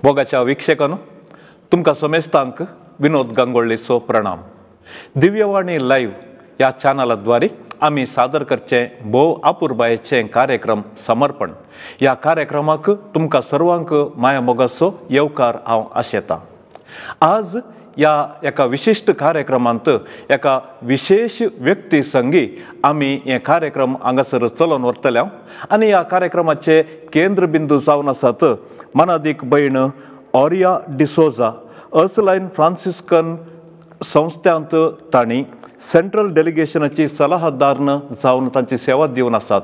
मोगाच्या वीक्षकांनो, तुमकां समेस्तांक विनोद गांगोळ्ळेचो प्रणाम। दिव्यवाणी लायव्ह ह्या चॅनलाद्वारे आमी सादर करचे भोव अपुरबायेचे कार्यक्रम समर्पण। ह्या कार्यक्रमाक तुमकां सर्वांक माया मोगाचो येवकार हांव आशेतां। आज ह्या एका विशिश्ट कार्यक्रमांत एका विशेष व्यक्ती संगी आमी हे कार्यक्रम हांगासर चलोवन व्हरतले आनी ह्या कार्यक्रमाचे केंद्रबिंदू जावन आसात मनादीक भयण ऑरिया डिसोजा। अर्सलायन फ्रांसिस्कन संस्थांत तांणी सेंट्रल डेलिगेशनाची सलाहदार जावन तांची सेवा दिवन आसात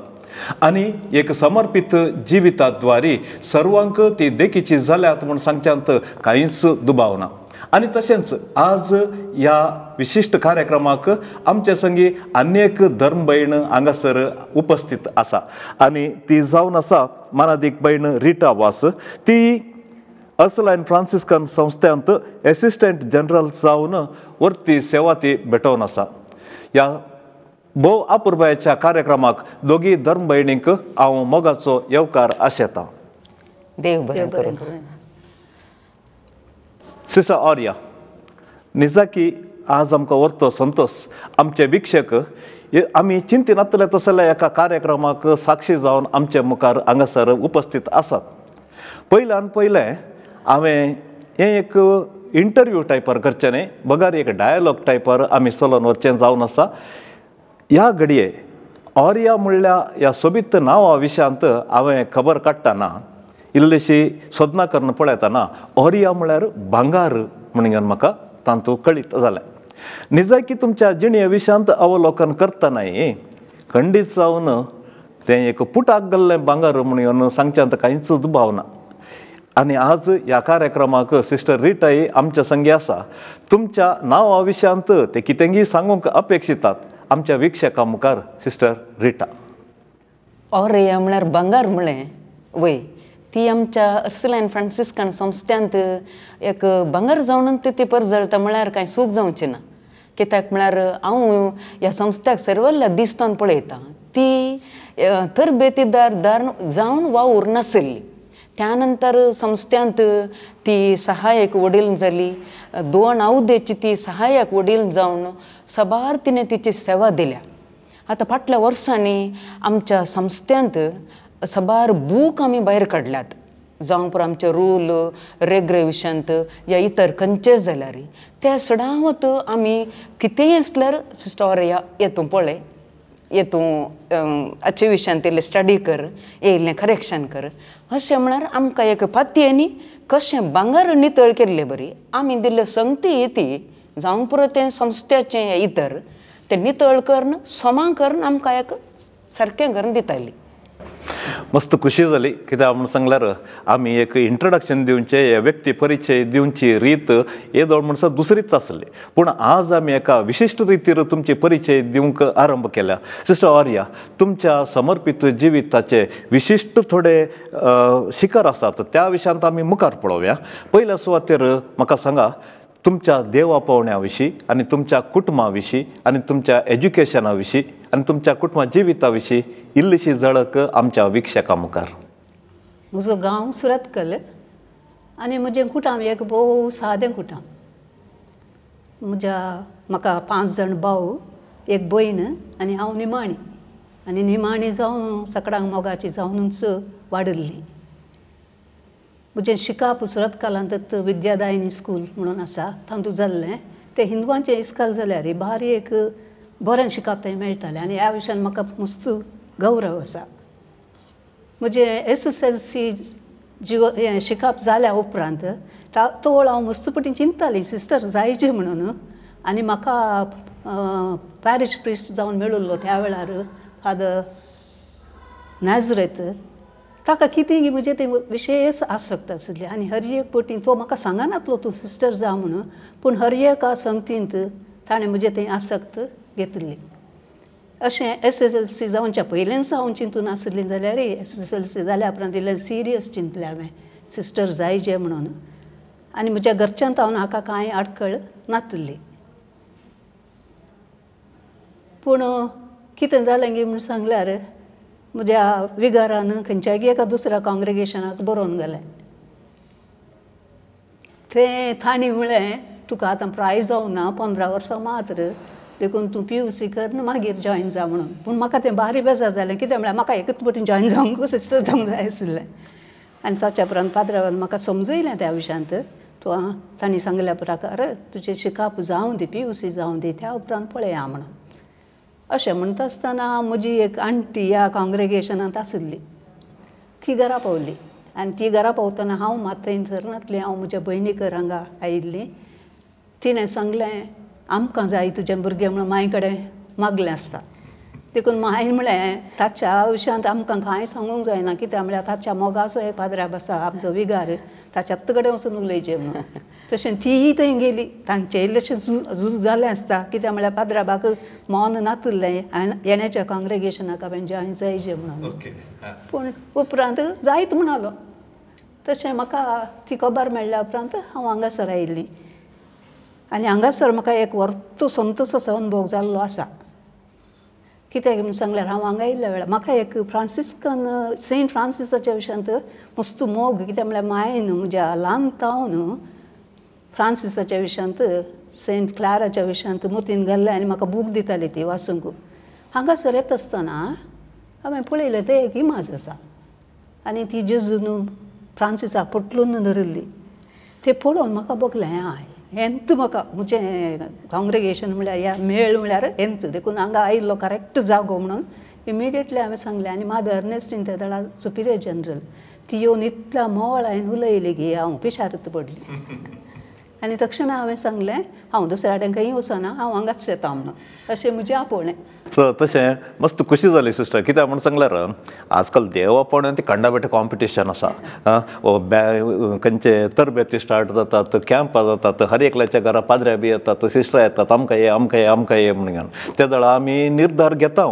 आनी एक समर्पित जिविताद्वारे सर्वांक ती देखीची जाल्यात म्हूण सांगच्यांत कांयच दुबाव ना। आनी तशेंच आज ह्या विशिश्ट कार्यक्रमाक आमचे संगी अनेक धर्म भयण हांगासर उपस्थित आसा आनी ती जावन आसा मानादीक भयण रिटा वास। ती अर्सलायन फ्रांसिस्कन संस्थांत एसिस्टंट जनरल जावन वर्ती सेवा ती भेटोवन आसा। ह्या भोव अपुरबायेच्या कार्यक्रमाक दोगी धर्म भयणींक हांव मोगाचो येवकार आशेतां। देव बरें करूं। सिस्टर ऑरिया, निजाकी आज आमकां व्हरतो संतोश आमचे वीक्षक आमी चिंतिनातले तसल्या एका कार्यक्रमाक साक्षी जावन आमचे मुखार हांगासर उपस्थित आसात। पयल्यान पयलें हांवें हें एक इंटरव्यू टायपार करचें न्ही, बगर एक डायलॉग टायपार आमी चलोवन वचचें जावन आसा। ह्या घडये ऑरिया म्हणल्या ह्या सोबीत नांवा विशयांत हांवें खबर काडटना इल्लीशी सोदना करून पळयतना ऑरिया म्हळ्यार भांगार म्हणून म्हाका तांतू कळीत जालें। निजायकी तुमच्या जिणे विशयांत अवलोकन करतनाय खंडीत जावन तें एक पुटाक गेल्लें भांगार म्हणून सांगच्यांत कांयच दुबाव ना। आनी आज ह्या कार्यक्रमाक सिस्टर रिटाय आमच्या संगी आसा। तुमच्या नांवा विशयांत ते कितेंगी सांगूंक अपेक्षितात आमच्या वीक्षकां मुखार सिस्टर रिटा। ऑरिया म्हळ्यार भांगार म्हळें वय, ती आमच्या अर्सलायन फ्रांसिस्कन संस्थांत एक भांगर जावन ती परजळटा म्हळ्यार कांय चूक जावची ना। कित्याक म्हळ्यार हांव ह्या संस्थ्याक सर्वल्ल्या दिसतान पळयतां ती तरबेतीदार दार जावन वावूर नाशिल्ली। त्या नंतर संस्थांत ती सहायक वडील जाली, दोन आवदेची ती सहायक वडील जावन साबार तिणें तिची सेवा दिल्या। आतां फाटल्या वर्सांनी आमच्या संस्थांत साबार बूक आमी भायर काडल्यात, जावं पुरो आमचे रूल रेग्रे विशयांत या इतर खंयचे जाल्यार त्या सदांच आमी कितेंय आसल्यार सिस्टर ऑरिया येतूं पळय, येतूं हाचे विशयांत इल्लें स्टडी कर, येयल्लें करेक्शन कर, अशें म्हळ्यार आमकां एक पातयेनी कशें भांगर नितळ केल्ले बरी आमी दिल्ले संगती ती जावं पुरो तें संस्थ्याचें इतर तें नितळ करून समा करून आमकां एक सारकें करून दिताली। मस्त खुशी जाली कित्याक म्हूण सांगल्यार आमी एक इंट्रोडक्शन दिवचें, व्यक्ती परिचय दिवची रीत येदोळ म्हणसर दुसरीच आसली, पूण आज आमी एका विशिश्ट रितीर तुमचे परिचय दिवंक आरंभ केल्या। सिस्टर ऑरिया, तुमच्या समर्पित जिविताचे विशिश्ट थोडे शिखर आसात त्या विशयांत आमी मुखार पळोवया। पयल्या सुवातेर म्हाका सांगा तुमच्या देवा पावण्या विशीं आनी तुमच्या कुटुंबा विशीं आनी तुमच्या एज्युकेशना विशीं आनी तुमच्या कुटुंबा जिविता विशीं इल्लीशी झळक आमच्या वीक्षकां मुखार। म्हजो गांव सुरतकल आनी म्हजें कुटुंब एक भोव सादें कुटुंब। म्हज्या म्हाका 5 जाण भाव, एक भयण आनी हांव निमाणी, आनी निमाणी जावन सकडांक मोगाची जावनूच वाडिल्ली। म्हजें शिकप सुरतकलांत विद्यादायिनी स्कूल म्हणून आसा तातूंत जाल्लें। तें हिंदवांचें इस्कॉल जाल्यार भारी एक बरें शिकप थंय मेळटालें आनी ह्या विशयान म्हाका मस्त गौरव आसा। म्हजें SSLC जीव हें शिकप जाल्या उपरांत तोळ हांव मस्तपटी चिंततालीं सिस्टर जायचें म्हणून, आनी म्हाका पॅरिश प्रिस्ट जावन मेळिल्लो त्या वेळार फादर नाजरेत, ताका कितें म्हजें तें विशेश आसक्त आसली आनी हर एक पटी तो म्हाका सांगनातलो तूं सिस्टर जा म्हणून, पूण हर एका संगतींत ताणें म्हजें तें आसक्त घेतिल्ली। अशें SSLC जावच्या पयलेंच हांव चिंतून आसलें जाल्यार SSLC जाल्या उपरांत इल्लें सिरियस चिंतलें हांवें सिस्टर जायचें म्हणून, आनी म्हज्या घरच्यांत हांव हाका कांय आडखळ नातिल्ली। पूण कितें जालें गी म्हूण सांगल्यार म्हज्या विगारान खंयच्याय एका दुसऱ्या काँग्रेगेशनाक बरोवन गेलें। तें तांणी म्हळें तुका आतां प्राय जावना 15 वर्सां मात्र देखून तूं PUC कर मागीर जॉयन जा म्हणून. पूण म्हाका तें बारी बेजार जालें कित्याक म्हळ्यार म्हाका एकच पटी जॉयन जावंक सिस्टर जावंक जाय आशिल्लें. आनी ताच्या उपरांत पाद्रावान म्हाका समजयलें त्या विशयांत तूं तांणी सांगल्या प्रकार तुजें शिकप जावं दी PUC जावं दी त्या उपरांत पळया म्हणून. अशें म्हणटा आसतना म्हजी एक आण्टी ह्या काँग्रेगेशनांत आशिल्ली ती घरा पावली आनी ती घरा पावतना हांव मात थंयसर नासलें हांव म्हज्या भयणीकर हांगा आयिल्ली. तिणें सांगलें आमकां जाय तुजें भुरगें म्हणून मांय कडेन मागलें आसता देखून मांयन म्हळें ताच्या विशयांत आमकां कांय सांगूंक जायना कित्याक म्हळ्यार ताच्या मोगाचो एक पाद्राब आसा आमचो विगार ताच्याच कडेन वचून उलयचें म्हणून. तशें तीय थंय गेली तांचें इल्लेशें झूज जालें आसता कित्याक म्हळ्यार पाद्राबाक मौन नातिल्लें आनी येण्याच्या काँग्रेगेशनाक हांवें जॉयन जायचें म्हणून. पूण उपरांत जायत म्हणालो तशें म्हाका ती खबर मेळ्ळ्या उपरांत हांव हांगासर आयिल्ली आनी हांगासर म्हाका एक वर्तो संतोसाचो अनुभव जाल्लो आसा. कित्याक म्हूण सांगल्यार हांव हांगा आयिल्ल्या वेळार म्हाका एक फ्रांसिस्कन सेंट फ्रांसिसाच्या विशयांत मस्त मोग कित्याक म्हळ्यार मायन म्हज्या ल्हान तावन फ्रांसिसाच्या विशयांत सेंट क्लाराच्या विशयांत मोतीन घाल्लें आनी म्हाका बूक दिताली ती वाचूंक. हांगासर येता आसतना हांवें पळयलें तें एक इमाज आसा आनी ती जेजून फ्रांसिसाक पटलून धरिल्ली तें पळोवन म्हाका भोगलें हय हेंत म्हाका म्हजें काँग्रेगेशन म्हळ्यार ह्या मेळ म्हळ्यार हेंच देखून हांगा आयिल्लो करेक्ट जागो म्हणून इमिडिएटली हांवें सांगलें. आनी मादर अर्नेस्टीन त्या वेळार सुपिरियर जनरल ती येवन इतल्या मोवाळायन उलयली की हांव पिशारत पडली आनी तक्षणा हांवें सांगलें हांव दुसऱ्या कडेन खंय वचना हांव हांगाच येता म्हणून अशें म्हजें आपोवणें. सो तशें मस्त खुशी जाली सिस्टर कित्याक म्हूण सांगल्यार आजकाल देव आपोवणें ती कंडाबेटे कॉम्पिटिशन आसा खंयचे तरबेती स्टार्ट जातात कॅम्पां जातात हर एकल्याच्या घरा पाद्र्या बी येतात सिस्टरां येतात आमकां ये आमकां ये आमकां ये म्हणून त्या वेळार आमी निर्धार घेता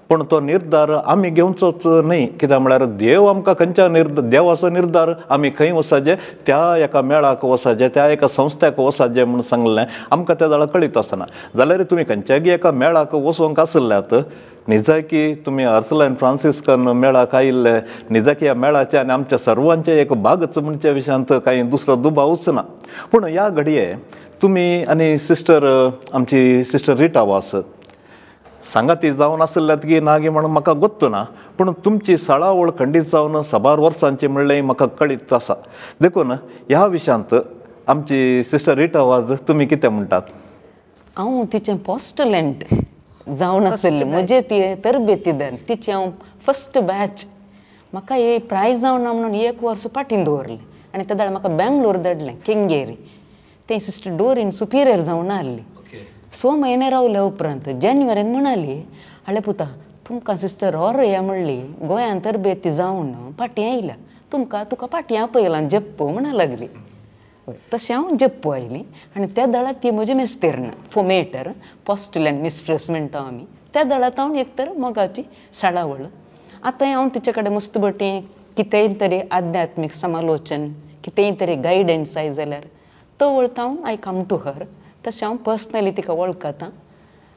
पूण तो निर्धार आमी घेवचोच न्हय कित्याक म्हळ्यार देव आमकां खंयच्या देवाचो निर्धार आमी खंय वचपाचें त्या एका मेळाक वचपाचें त्या एका संस्थ्याक वचपाचें म्हूण सांगलें आमकां त्या वेळार कळीत आसना. जाल्यार तुमी खंयच्यागी एका मेळाक वचूंक आसल्यात निजाकी तुमी अर्सलायन फ्रांसिस्कन मेळाक आयिल्ले निजाकी ह्या मेळाचे आनी आमच्या सर्वांचे एक भागच म्हणच्या विशयांत कांय दुसरो दुबावच ना. पूण ह्या घडये तुमी आनी सिस्टर आमची सिस्टर रिटा वास सांगाती जावन आसल्यात की ना गी म्हणून म्हाका गोत्त ना पूण तुमची साळावळ खंडीत जावन साबार वर्सांची म्हणलें म्हाका कळीत आसा देखून ह्या विशयांत आमची सिस्टर रिटा वाज तुमी कितें म्हणटात? हांव तिचें पोस्टलंट जावन आशिल्लें म्हजे ती तरबेतीदार तिचें हांव फस्ट बॅच म्हाका हे प्रायज जावना म्हणून एक वर्स फाटीं दवरलें आनी त्या वेळार म्हाका बेंगलोर धाडलें केंगेरी तें सिस्टर डोरीन सुपिरियर जावन आहली. 6 म्हयने रावल्या उपरांत जानेवारीन म्हणाली हाडले पुता तुमकां सिस्टर ऑरया म्हणली गोंयांत तरबेती जावन फाटीं आयल्या तुमकां तुका फाटीं आपयलां जप्प म्हणा लागली. तशें हांव जप्पू आयली आनी त्या दळात ती म्हजी मेस्तेर्ण फोमेटर पोस्टलँड मिस्ट्रस म्हणटा आमी त्या दळात हांव एक तर मोगाची साळावळ आतां हांव तिचे कडेन मस्त बटी कितेंय तरी आध्यात्मीक समालोचन कितेंय तरी गायडन्स जाय जाल्यार तो वळता हांव I come to her तशें हांव पर्सनली तिका वळखता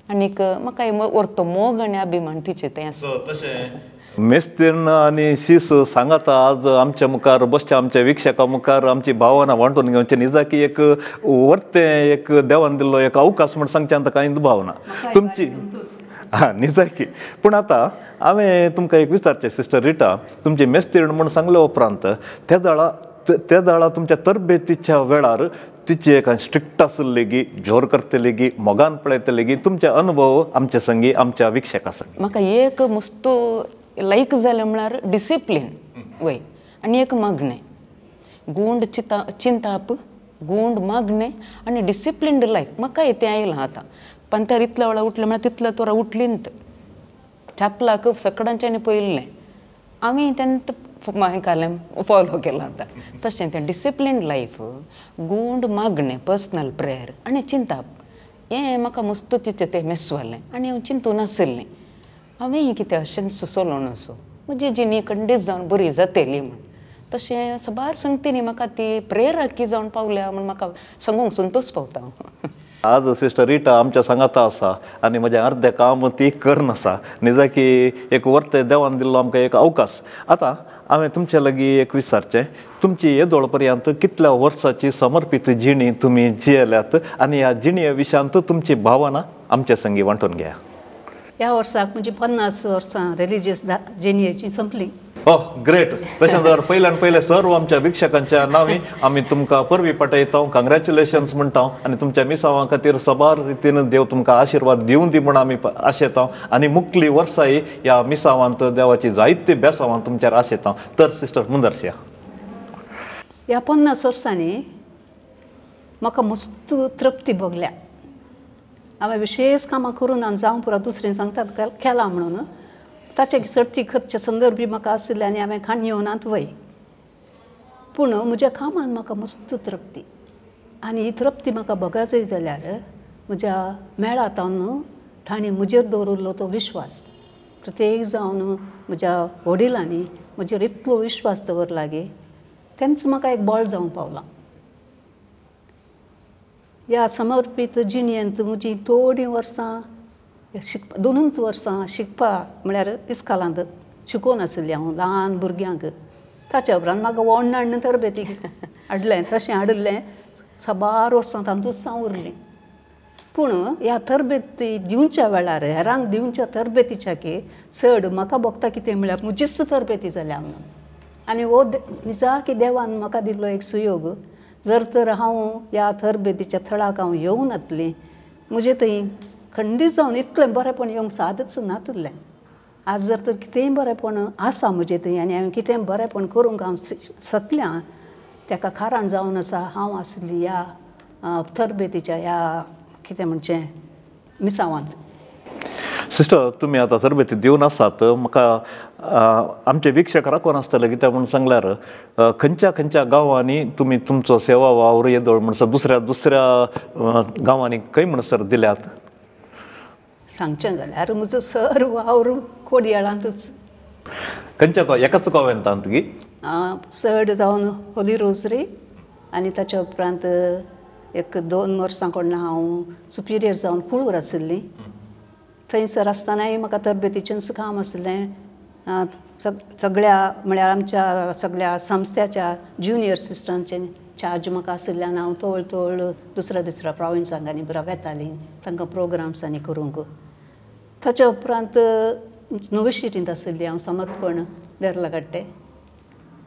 आनीक म्हाका व्हरतो मोग आनी अभिमान तिचे तें आसा. तशें मेस्तीर्ण आनी शीस सांगाता आज आमच्या मुखार बसच्या आमच्या विक्षका मुखार आमची भावना वांटून घेवची निजाकी एक वर्तें एक देवान दिल्लो एक अवकाश म्हण सांगचें आतां कांय दुबाव ना तुमची हां निजाकी. पूण आतां हांवें तुमकां एक विचारचें सिस्टर रिटा तुमची मेस्तीर्ण म्हूण सांगले उपरांत त्या वेळार तुमच्या तरबेतीच्या वेळार तिची एक स्ट्रिक्ट आसली गी जोर करतली गी मोगान पळयतली गी तुमचे अनुभव आमच्या संगी आमच्या विक्षका संगी. म्हाका एक मस्त लायक जालें म्हळ्यार डिसिप्लीन वय आनी एक मागणें गूंड चिंताप गूंड मागणें आनी डिसिप्लिन्ड लायफ म्हाका तें आयलां आतां पंत्यार इतल्या वेळार उठलें म्हळ्यार तितल्या तोरा उठलींत छापलाक सकडांच्यानी पळयल्लें आमी तेन्ना हें फॉलो केलां आतां तशें तें डिसिप्लिन्ड लायफ गूंड मागणें पर्सनल प्रेयर आनी चिंताप हें म्हाका मस्त तिचें तें मेसवालें आनी हांव चिंतून आशिल्लें हांवें कितें अशेंच सोलोन असो म्हजी जिणी खंडीत जावन बरी जातली म्हूण तशें साबार संगतींनी म्हाका ती प्रेरकी जावन पावल्या म्हूण म्हाका सांगूंक संतोश पावता. आज सिस्टर रिटा आमच्या सांगाता आसा आनी म्हजें अर्दें काम ती करन आसा निजाकी एक वर्ते देवान दिल्लो आमकां एक अवकाश. आतां हांवें तुमचे लागीं एक विचारचें, तुमची येदोळ पर्यंत कितल्या वर्साची समर्पीत जिणी तुमी जियेल्यात आनी ह्या जिणये विशयांत तुमची भावना आमचे संगी वांटून घ्या. ह्या वर्साक म्हजी 50 वर्सां रिलिजियस जिणयेची संपली. Oh great. तशें जाल्यार पयल्यान पयलें सर्व आमच्या वीक्षकांच्या नांवी आमी तुमकां परबी पाठयता, कंग्रेच्युलेशन्स म्हणटा आनी तुमच्या मिसांवा खातीर सबार रितीन देव तुमकां आशिर्वाद दिवं दी म्हूण आमी आशेता आनी मुखली वर्साय ह्या मिसांवांत देवाची जायती बेसांवां तुमच्यार आशेता. तर सिस्टर मुंदरसिया, ह्या 50 वर्सांनी म्हाका मस्त तृप्ती भोगल्या. हांवें विशेश कामां करून आनी जावं पुरो दुसरें सांगतात केलां म्हणून ताचे चडती खर्च संदर्भ म्हाका आशिल्ले आनी हांवें खाण येवनात वय, पूण म्हज्या कामान म्हाका मस्त तृप्ती आनी ही तृप्ती म्हाका भोगाजय जाल्यार म्हज्या मेळातावन तांणी म्हजेर दवरिल्लो तो विश्वास, प्रत्येक जावन म्हज्या वडिलांनी म्हजेर इतलो विश्वास दवरला गे तेंच म्हाका एक बळ जावंक पावलां. ह्या समर्पीत जिणेंत म्हजी थोडीं वर्सां 2 वर्सां शिकपा म्हळ्यार इस्कालांत शिकोवन आशिल्लें हांव ल्हान भुरग्यांक. ताच्या उपरांत म्हाका वोण्ण हाडून तरबेती हाडलें, तशें हाडिल्लें साबार वर्सां तातूंतच हांव उरलें. पूण ह्या तरबेती दिवच्या वेळार हेरांक दिवच्या तरबेतीच्या की चड म्हाका भोगता कितें म्हळ्यार म्हजीच तरबेती जाल्या म्हणून. आनी हो निजाकी देवान म्हाका दिल्लो एक सुयोग. जर तर हांव ह्या तरबेतीच्या थळाक हांव येवं नातलें म्हजें थंय खंडीत जावन इतलें बरेंपण येवंक सादच नातलें. आज जर तर कितेंय बरेंपण आसा म्हजें थंय आनी हांवें कितेंय बरेंपण करूंक हांव शकलें ताका कारण जावन आसा हांव आसली ह्या तरबेतीच्या ह्या कितें म्हणचें मिसांवांत. सिस्टर, तुमी आतां तरबेती दिवन आसात, म्हाका आमचे वीक्षक राखून आसतले कित्याक म्हूण सांगल्यार खंयच्या खंयच्या गांवांनी तुमी तुमचो सेवा वावर येदोळ म्हणसर दुसऱ्या दुसऱ्या गांवांनी खंय म्हणसर दिल्यात? सांगचें जाल्यार म्हजो सर वावर कोडयाळांतूच. खंयच्या एकाच कॉवेंतांत गी? चड जावन होली रोजरी आनी ताच्या उपरांत 1-2 वर्सां कडल्यान हांव सुपिरियर जावन कुळूर आशिल्ली. थंयसर आसतनाय म्हाका तरबेतीचेंच काम आसलें. सगळ्या म्हळ्यार आमच्या सगळ्या संस्थ्याच्या ज्युनियर सिस्टरांचें चार्ज म्हाका आशिल्ल्यान हांव तवळ तवळ दुसऱ्या दुसऱ्या प्रोविन्सांक आनी बरो वेतालीं तांकां प्रोग्राम्स आनी करूंक. ताच्या उपरांत नोविशिटींत आशिल्ली हांव समर्पण देर्लागट्टे.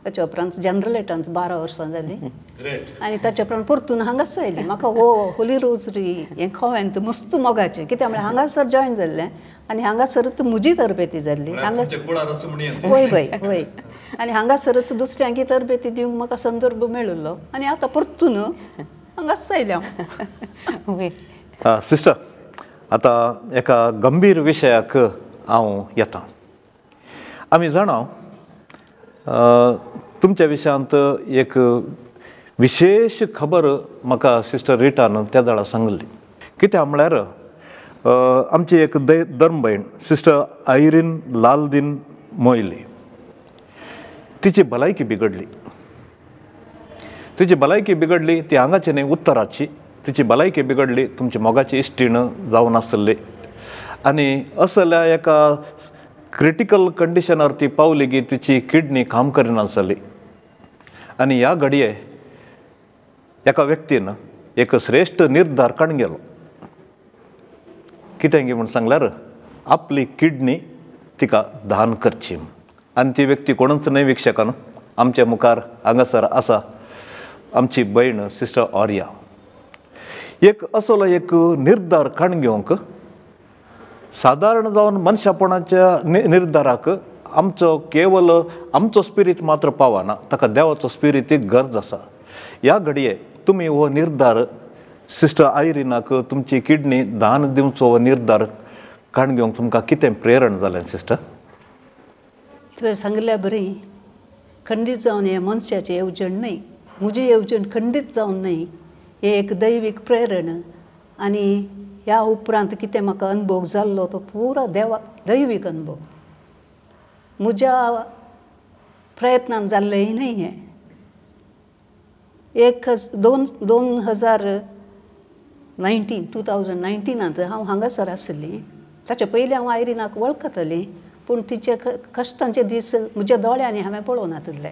ताच्या उपरांत जनरलेटांत 12 वर्सां जालीं आनी ताच्या उपरांत परतून हांगाच आयली. म्हाका हो होली रोजरी हें कॉवेंत मस्त मोगाचें, कित्याक म्हळ्यार हांगासर जॉयन जाल्लें आनी हांगासरच म्हजी तरबेती जाल्ली. वय वय वय आनी हांगासरच दुसऱ्यांकी तरबेती दिवंक म्हाका संदर्भ मेळिल्लो आनी आतां परतून हांगाच आयलें हांव. सिस्टर, आतां एका गंभीर विशयाक हांव येता. आमी जाणा तुमच्या विशयांत एक विशेश खबर म्हाका सिस्टर रिटान त्या वेळार सांगली. कित्याक म्हळ्यार आमची एक धर्मभयण सिस्टर आयरीन लालदीन मोयली, तिची भलायकी बिगडली. तिची भलायकी बिगडली ती हांगाची न्हय उत्तराची. तिची भलायकी बिगडली तुमची मोगाची इश्टीण जावन आसली आनी असल्या एका क्रिटिकल कंडिशनार ती पावली की तिची किडनी काम करिना जाली. आनी ह्या घडये एका व्यक्तीन एक श्रेश्ठ निर्धार काडून गेलो. कितें म्हूण सांगल्यार आपली किडनी तिका दान करची. आनी ती व्यक्ती कोणूच न्हय वीक्षकान, आमच्या मुखार हांगासर आसा आमची भयण सिस्टर ऑरिया. एक असलो एक निर्धार काडून घेवंक सादारण जावन मनशापणाच्या निर्धाराक आमचो केवल आमचो स्पिरीत मात्र पावना, ताका देवाचो स्पिरीत गरज आसा. ह्या घडये तुमी हो निर्धार सिस्टर आयरिनाक तुमची किडनी दान दिवचो हो निर्धार काडून घेवंक तुमकां कितें प्रेरण जालें सिस्टर? तुवें सांगल्या बरी खंडीत जावन हें मनशाचें येवजण न्हय, म्हजी येवजण खंडीत जावन न्हय, हें एक दैवीक प्रेरण. आनी ह्या उपरांत कितें म्हाका अनुभव जाल्लो तो पुरो देवा दैवीक अनुभव, म्हज्या प्रयत्नान जाल्लें न्हय हें. 2019 हांव हांगासर आशिल्ली. ताच्या पयलीं हांव आयरिनाक वळखतालीं, पूण तिचे कश्टांचे दीस म्हज्या दोळ्यांनी हांवें पळोवना तितले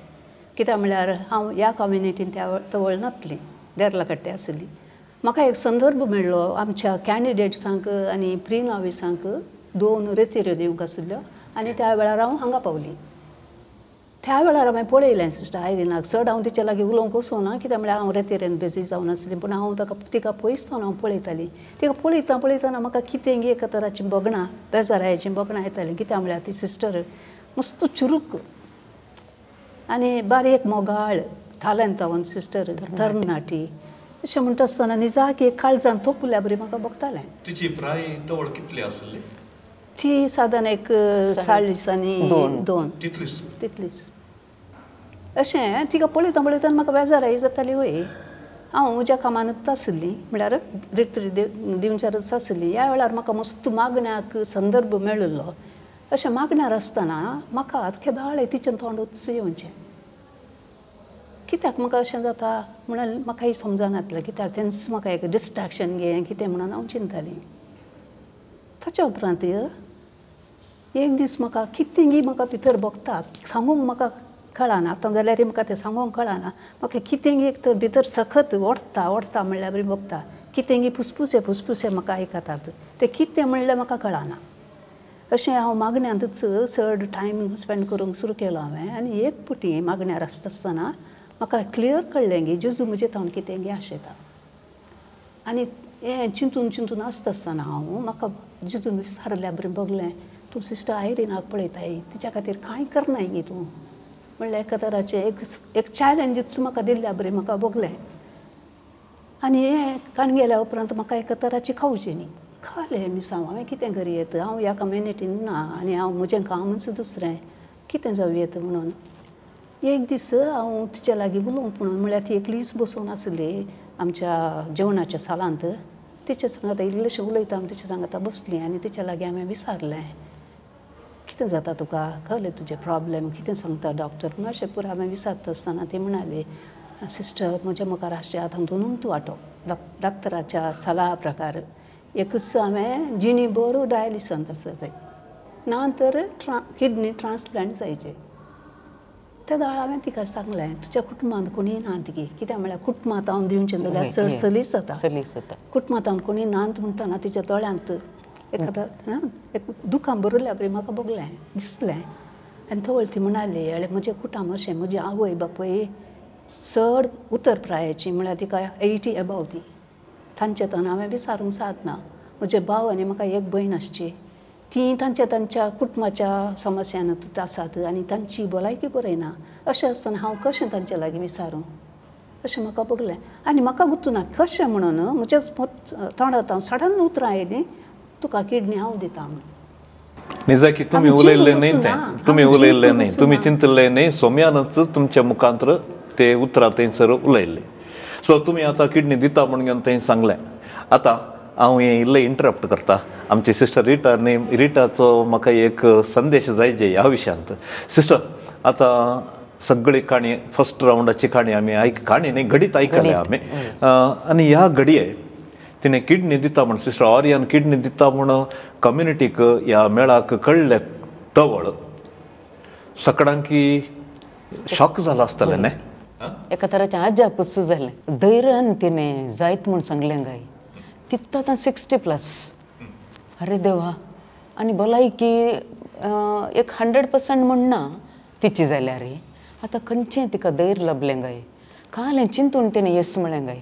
कित्याक म्हळ्यार हांव ह्या कम्युनिटीन त्या तवळ नातली देरलाकट्टे आसली. म्हाका एक संदर्भ मेळ्ळो आमच्या कॅन्डिडेट्सांक आनी प्री नॉविसांक 2 रेतिऱ्यो दिवंक आशिल्ल्यो आनी त्या वेळार हांव हांगा पावली. त्या वेळार हांवें पळयलें सिस्टर आयरिनाक. चड हांव तिच्या लागीं उलोवंक वचूना कित्याक म्हळ्यार हांव रेतिरेन बिजी जावन आसली पूण हांव ताका तिका पयस हांव पळयताली. तिका पळयता पळयतना म्हाका कितें एका तराचीं भोगणां बेजारायेचीं भोगणां येतालीं कित्याक म्हळ्यार ती सिस्टर मस्त चुरूक आनी बारीक मोगाळ थालेंतावन सिस्टर तरणाटी अशें म्हणटा आसतना निजाक एक काळजान तोपुल्या बरी म्हाका भोगतालें. तिची प्राय तवळ कितली आसली? ती सादारण एक 40 आनी 2 तितलीच तितलीच अशें. तिका पळयता पळयतना म्हाका बेजाराय जाताली. वय हांव म्हज्या कामानूच आसली म्हळ्यार रित्री दिवच्यारच आसली. ह्या वेळार म्हाका मस्त मागण्याक संदर्भ मेळिल्लो. अशें मागण्यार आसतना म्हाका आख्खे दाळे तिचें तोंडूच येवचें कित्याक म्हाका अशें जाता म्हणून म्हाकाय समजनातलें कित्याक तेंच म्हाका एक डिस्ट्रेक्शन घे कितें म्हणून हांव चिंताली. ताच्या उपरांत एक दीस म्हाका कितें म्हाका भितर भोगता सांगूंक म्हाका कळना आतां जाल्यार म्हाका तें सांगूंक कळना. म्हाका कितें एक तर भितर सखत ओडटा ओडटा म्हणल्यार बरी भोगता कितें फुसफुसे फुसफुसे म्हाका आयकतात तें कितें म्हणल्यार म्हाका कळना. अशें हांव मागण्यांतच चड टायम स्पेंड करूंक सुरू केलो हांवें आनी एक पुटी मागण्यार आसता आसतना म्हाका क्लियर कळ्ळें की जेजू म्हजे तावन कितें गी आशेता. आनी हें चिंतून चिंतून आसता आसतना हांव म्हाका जेजून विचारल्या बरें भोगलें तूं सिस्टर आयरिनाक पळयताय तिच्या खातीर कांय करनाय गी तूं म्हणल्यार एका तराचें एक एक चॅलेंजूच म्हाका दिल्ल्या बरें म्हाका भोगलें. आनी हें काणगेल्या उपरांत म्हाका एका तराची खावची न्ही खालें मिसांव हांवें कितें करी येत हांव ह्या कम्युनिटीन ना आनी हांव म्हजें कामूच दुसरें कितें जावं येता म्हणून. एक दीस हांव तिच्या लागीं उलोवंक म्हणून म्हळ्यार ती एकलीच बसून आसली आमच्या जेवणाच्या सालांत. तिच्या सांगाता इल्लेशें उलयता हांव तिच्या सांगाता बसली आनी तिच्या लागीं हांवें विचारलें कितें जाता तुका कळ्ळें तुजें प्रॉब्लेम कितें सांगता डॉक्टर म्हणून अशें पुरो हांवें विचारता आसतना ती म्हणाली सिस्टर म्हज्या मुखार आसचें आतां दोनूच वांटो डॉक्टराच्या सलाह प्रकार एकूच हांवें जिणी बरो डायलिसांत आसा जाय ना तर किडनी ट्रान्सप्लांट जायचे. त्या वेळार हांवें तिका सांगलें तुज्या कुटुंबांत कोणीय नात गी कित्याक म्हळ्यार कुटुंबांत हांव दिवचें जाल्यार चड चलीच जाता कुटुंबांत हांव कोणीय नात म्हणटना तिच्या दोळ्यांत एखादा एक दुखां भरिल्ल्या बरी म्हाका भोगलें दिसलें. आनी तवळ ती म्हणाली अळे म्हजें कुटुंब अशें म्हजी आवय बापूय चड उतर प्रायेची म्हळ्यार तिका 80 एबाव ती तांचे तान हांवें विचारूंक सादना. म्हजे भाव आनी म्हाका एक भयण आसची ती तांच्या तांच्या कुटुंबाच्या समस्यान आसात आनी तांची भलायकी बरी ना अशें आसतना हांव कशें तांचे लागीं विचारूं अशें म्हाका भोगलें. आनी म्हाका गुत्तू ना कशें म्हणून म्हज्याच तोंडांत हांव सडन उतरां आयलीं तुका किडनी हांव दिता म्हणून. निजाकी तुमी उलयल्लें न्ही तें तुमी उलयल्लें न्ही तुमी चिंतिल्लें न्ही सोम्यानच तुमच्या मुखांत ते उतरां थंयसर उलयल्ले. सो तुमी आतां किडनी दिता म्हणून थंय सांगलें. आतां हांव हें इल्लें इंटरप्ट करता आमची सिस्टर रिटा न्ही रिटाचो म्हाका एक संदेश जाय जे ह्या विशयांत. सिस्टर आतां सगळी काणी फर्स्ट रावंडाची काणी आमी काणी न्ही घडीत आयकल्या आमी आनी ह्या घडये तिणें किडनी दिता म्हण सिस्टर ऑरियन किडनी दिता म्हण कम्युनिटीक ह्या मेळाक कळ्ळें तवळ सगळ्यांकी शॉक जाला आसतलें न्ही एका तराचें अजापूच जालें. धैर्यान तिणें जायत म्हूण सांगलें गाय तितूंत आतां 60 प्लस. अरे देवा आनी भलायकी एक 100% म्हण ना तिची जाल्यार आतां खंयचें तिका धैर्य लभलें गाय कालें चिंतून तिणें येस म्हळें गाय.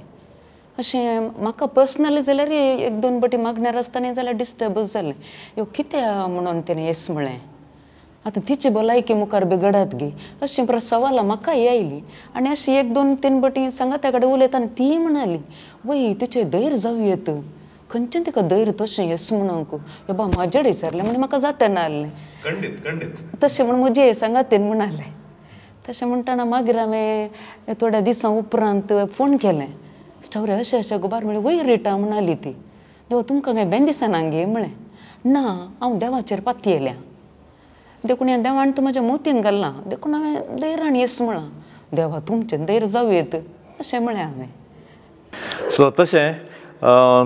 अशें म्हाका पर्सनली जाल्यार एक दोन पटी मागण्यार आसतना जाल्यार डिस्टर्बच जालें यो कितें म्हणून तिणें येस म्हळें आतां तिची भलायकी मुखार बिगडात गी अशें परत सवालां म्हाकाय आयलीं. आनी अशें 1 2 3 पटी सांगात्या कडेन उलयता आनी ती म्हणाली वय तिचें धैर्य जावं येत खंयचें तिका धैर्य तशें येस म्हणूंक हे बा म्हाजेड विचारलें म्हण म्हाका जाता नासलें तशें म्हण म्हजें सांगातेन म्हणालें. तशें म्हणटना मागीर हांवें थोड्या दिसां उपरांत फोन केलें स्टोरी अशें अशें गुबार म्हळें वय रिटा म्हणाली ती देवा तुमकां कांय बेन दिसना गे म्हळें ना हांव देवाचेर पातयेल्या देखून ह्या देवान तूं म्हज्या मोतीन घाल्लां देखून हांवें धैर्यान येस म्हळां देवा तुमचें धैर्य जावं येत अशें म्हळें हांवें. सो तशें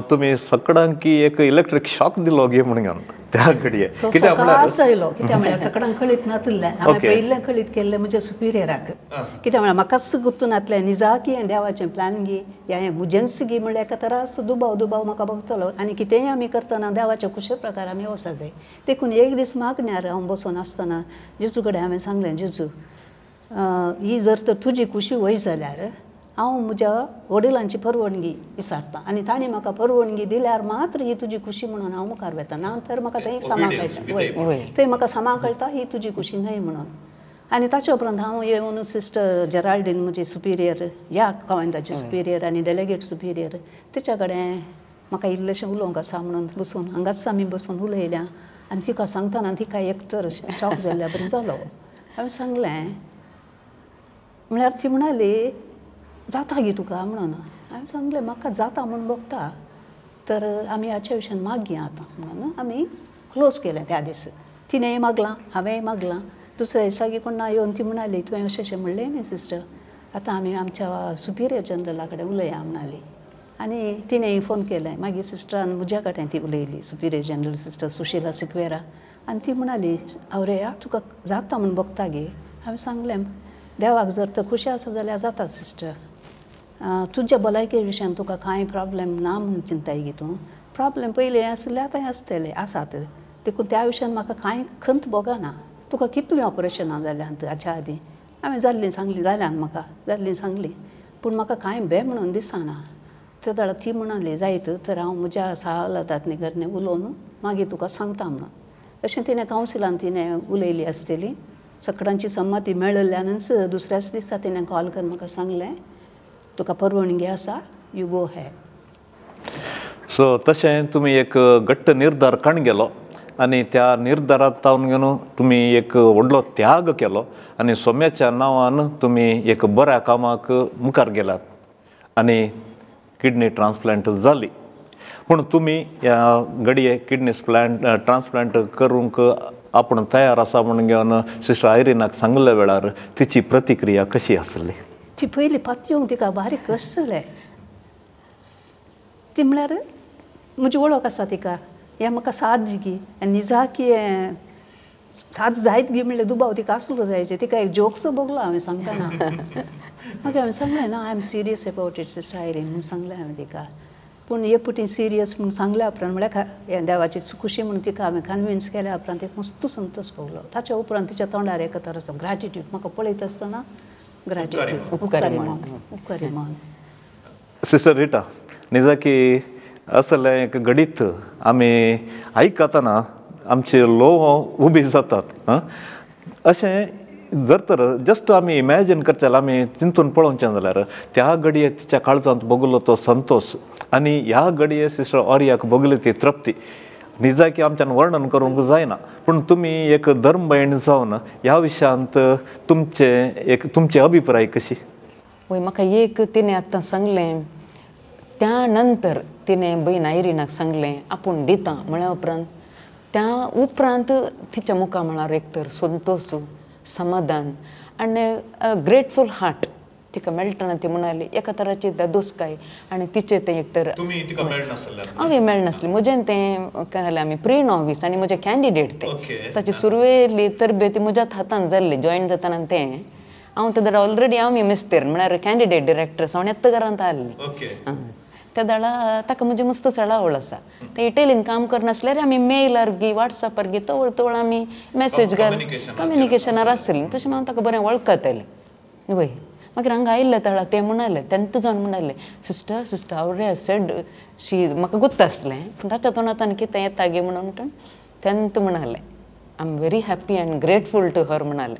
तुमी सगळ्यांकी एक इलेक्ट्रीक शॉक दिलो गे म्हणून. त्या घडये कित्याक म्हळ्यार आयलो कित्याक म्हळ्यार सकडांक कळीत नातिल्लें हांवें पयलें कळीत केल्लें म्हज्या सुपिरियराक कित्याक म्हळ्यार म्हाकाच गुत्तू नातलें निजाकी हें देवाचें प्लॅन गी या हें म्हजेंच गी म्हणल्यार एका तरास दुबाव दुबाव म्हाका भोगतलो आनी कितेंय आमी करतना देवाच्या खुशे प्रकार आमी वचूंक जाय. देखून एक दीस मागण्यार हांव बसून आसतना जेजू कडेन हांवें सांगलें, जेजू ही जर तर तुजी खुशी वय जाल्यार हांव म्हज्या वडिलांची परवानगी विचारता आनी तांणी म्हाका परवानगी दिल्यार मात्र ही तुजी खुशी म्हणून हांव मुखार वता, ना तर म्हाका थंय सामा कळटा, वय थंय म्हाका सामा कळटा ही तुजी खुशी न्हय म्हणून. आनी ताचे उपरांत हांव येवन सिस्टर जेराल्डीन म्हजी सुपिरियर ह्या कॉवेंताची सुपिरियर आनी डेलिगेट सुपिरियर तिच्या कडेन म्हाका इल्लेशें उलोवंक आसा म्हणून बसून हांगाच आमी बसून उलयल्या आनी तिका सांगतना तिका एक तर शॉक जाल्ल्या बरें जालो. हांवें सांगलें म्हळ्यार ती म्हणाली जाता गी तुका म्हणून. हांवें सांगलें म्हाका जाता म्हूण भोगता तर आमी हाच्या विशयान मागया आतां म्हणून आमी क्लोज केलें त्या दीस. तिणेंय मागलां हांवेंय मागलां. दुसऱ्या दिसा कोण ना येवन ती म्हणाली तुवें अशें अशें म्हणलें न्ही सिस्टर, आतां आमी आमच्या सुपिरियर जनरला कडेन उलया म्हणाली आनी तिणेंय फोन केलें. मागीर सिस्टरान म्हज्या कडेन ती उलयली, superior general sister Sushila Sequeira, आनी ती म्हणाली आवरेया तुका जाता म्हूण भोगता गे. हांवें सांगलें देवाक जर तर खुशी आसा जाल्यार जाता सिस्टर, तुज्या भलायके विशयान तुका कांय प्रॉब्लेम ना म्हूण चिंताय गी तूं, प्रॉब्लेम पयलीं आसले आतां आसतले आसात, देखून त्या विशयान म्हाका कांय खंत भोगना. तुका कितलीं ऑपरेशनां जाल्यांत हाच्या आदीं? हांवें जाल्लीं सांगलीं जाल्यान म्हाका जाल्लीं सांगलीं, पूण म्हाका कांय बें म्हणून दिसना. ते वेळार ती म्हणाली जायत तर हांव म्हज्या सालादातनी घरने उलोवन मागीर तुका सांगता म्हणून. अशें तिणें कावन्सिलान तिणें उलयली आसतली. सगळ्यांची संमती मेळिल्ल्यानच दुसऱ्याच दिसा तिणें कॉल करून म्हाका सांगलें तुका परवानगी आसा, you go head. सो तशें तुमी एक घट्ट निर्धार काण गेलो आनी त्या निर्धारात तावन घेवन तुमी एक व्हडलो त्याग केलो आनी सोम्याच्या नांवान तुमी एक बऱ्या कामाक मुखार गेलात आनी किडनी ट्रान्सप्लांट जाली. पूण तुमी ह्या घडये किडनी ट्रान्सप्लांट करूंक आपूण तयार आसा म्हणून घेवन सिस्टर आयरिनाक सांगल्या वेळार तिची प्रतिक्रिया कशी आसली? ती पयली पातयेवंक तिका बारीक कश्ट जालें. ती म्हळ्यार म्हजी वळख आसा तिका, हें म्हाका साथ गी आनी निजाकी हें साथ जायत गी म्हणल्यार दुबाव तिका आसलो जायचे. तिका एक जोकसो भोगलो हांवें सांगतना. मागीर हांवें सांगलें ना I am serious about it sister Irene म्हूण सांगलें हांवें तिका. पूण हे पुटी सिरियस म्हूण सांगल्या उपरांत म्हळ्यार हें देवाची खुशी म्हूण तिका हांवें कन्विन्स केल्या उपरांत एक मस्त संतोश भोगलो. ताच्या उपरांत तिच्या तोंडार एका तराचो ग्रॅटिट्यूड म्हाका पळयत आसतना ग्रॅटिट्यूड, उपकारी मन, उपकारी मन. सिस्टर रिटा, निजाकी असलें एक घडीत आमी आयकतना आमचे लोव उबी जातात. अशें जर तर जस्ट आमी इमॅजीन करचें जाल्यार, आमी चिंतून पळोवचें जाल्यार त्या घडये तिच्या काळजांत भोगलो तो संतोश आनी ह्या घडये सिस्टर ऑरियाक भोगली ती तृप्ती निजाकी आमच्यान वर्णन करूंक जायना. पूण तुमी एक धर्मभयण जावन ह्या विशयांत तुमचे एक तुमचे अभिप्राय कशी? वय म्हाका एक तिणें आतां सांगलें त्या नंतर तिणें बयन आयरिनाक सांगलें आपूण दिता म्हळ्या उपरांत त्या उपरांत तिच्या मुखा म्हळ्यार एक तर संतोश, समाधान आनी ग्रेटफूल हार्ट तिका मेळटना ती म्हणाली एका तराची धादोसकाय आनी तिचें तें एक तर हांवें मेळनासलें म्हजें तें काय जालें आमी प्री नॉवीस आनी म्हजें कॅन्डिडेट तें ताची सुरवेली तरबेती म्हज्याच हातान जाल्ली जॉयन जातना तें हांव ते दाडा ऑलरेडी आमी मिस्तेर म्हळ्यार कॅन्डिडेट डिरेक्टर हांव येत्त घरांत आहली. त्या दाडा ताका म्हजी मस्त सळावळ आसा ते इटेलीन काम करनासल्यार आमी मेलार गी वॉट्सॅपार गी तवळ तवळ आमी मॅसेज घाल कम्युनिकेशनार आसली. तशें हांव ताका बरें वळखतालें. वय मागीर हांगा आयिल्लें तळा तें म्हणालें तेन्ना जावन म्हणालें सिस्टर सिस्टर आवरे सेड शी म्हाका गुत्त आसलें पूण ताच्या तोंडांत कितें येता गे म्हणून म्हणटून तेन्ना म्हणालें I am very happy and grateful to her म्हणालें.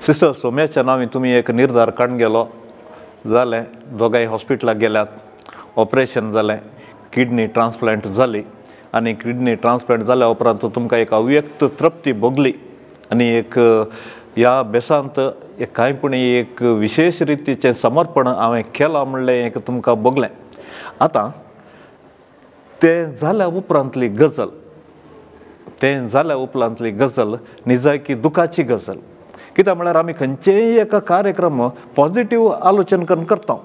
सिस्टर सोम्याच्या नांवान तुमी एक निर्धार काडून गेलो जालें, दोगांय हॉस्पिटलाक गेल्यात, ऑपरेशन जालें, किडनी ट्रान्सप्लांट जाली आनी किडनी ट्रान्सप्लांट जाल्या उपरांत तुमकां एक अव्यक्त तृप्ती भोगली आनी एक ह्या बेसांत एक कांय पूण एक विशेश रितीचें समर्पण हांवें केलां म्हणलें एक तुमकां भोगलें. आतां तें जाल्या उपरांतली गजल, तें जाल्या उपरांतली गजल निजायकी दुखाची गजल. कित्याक म्हळ्यार आमी खंयचेय एका कार्यक्रम पॉजिटीव आलोचन करून करता,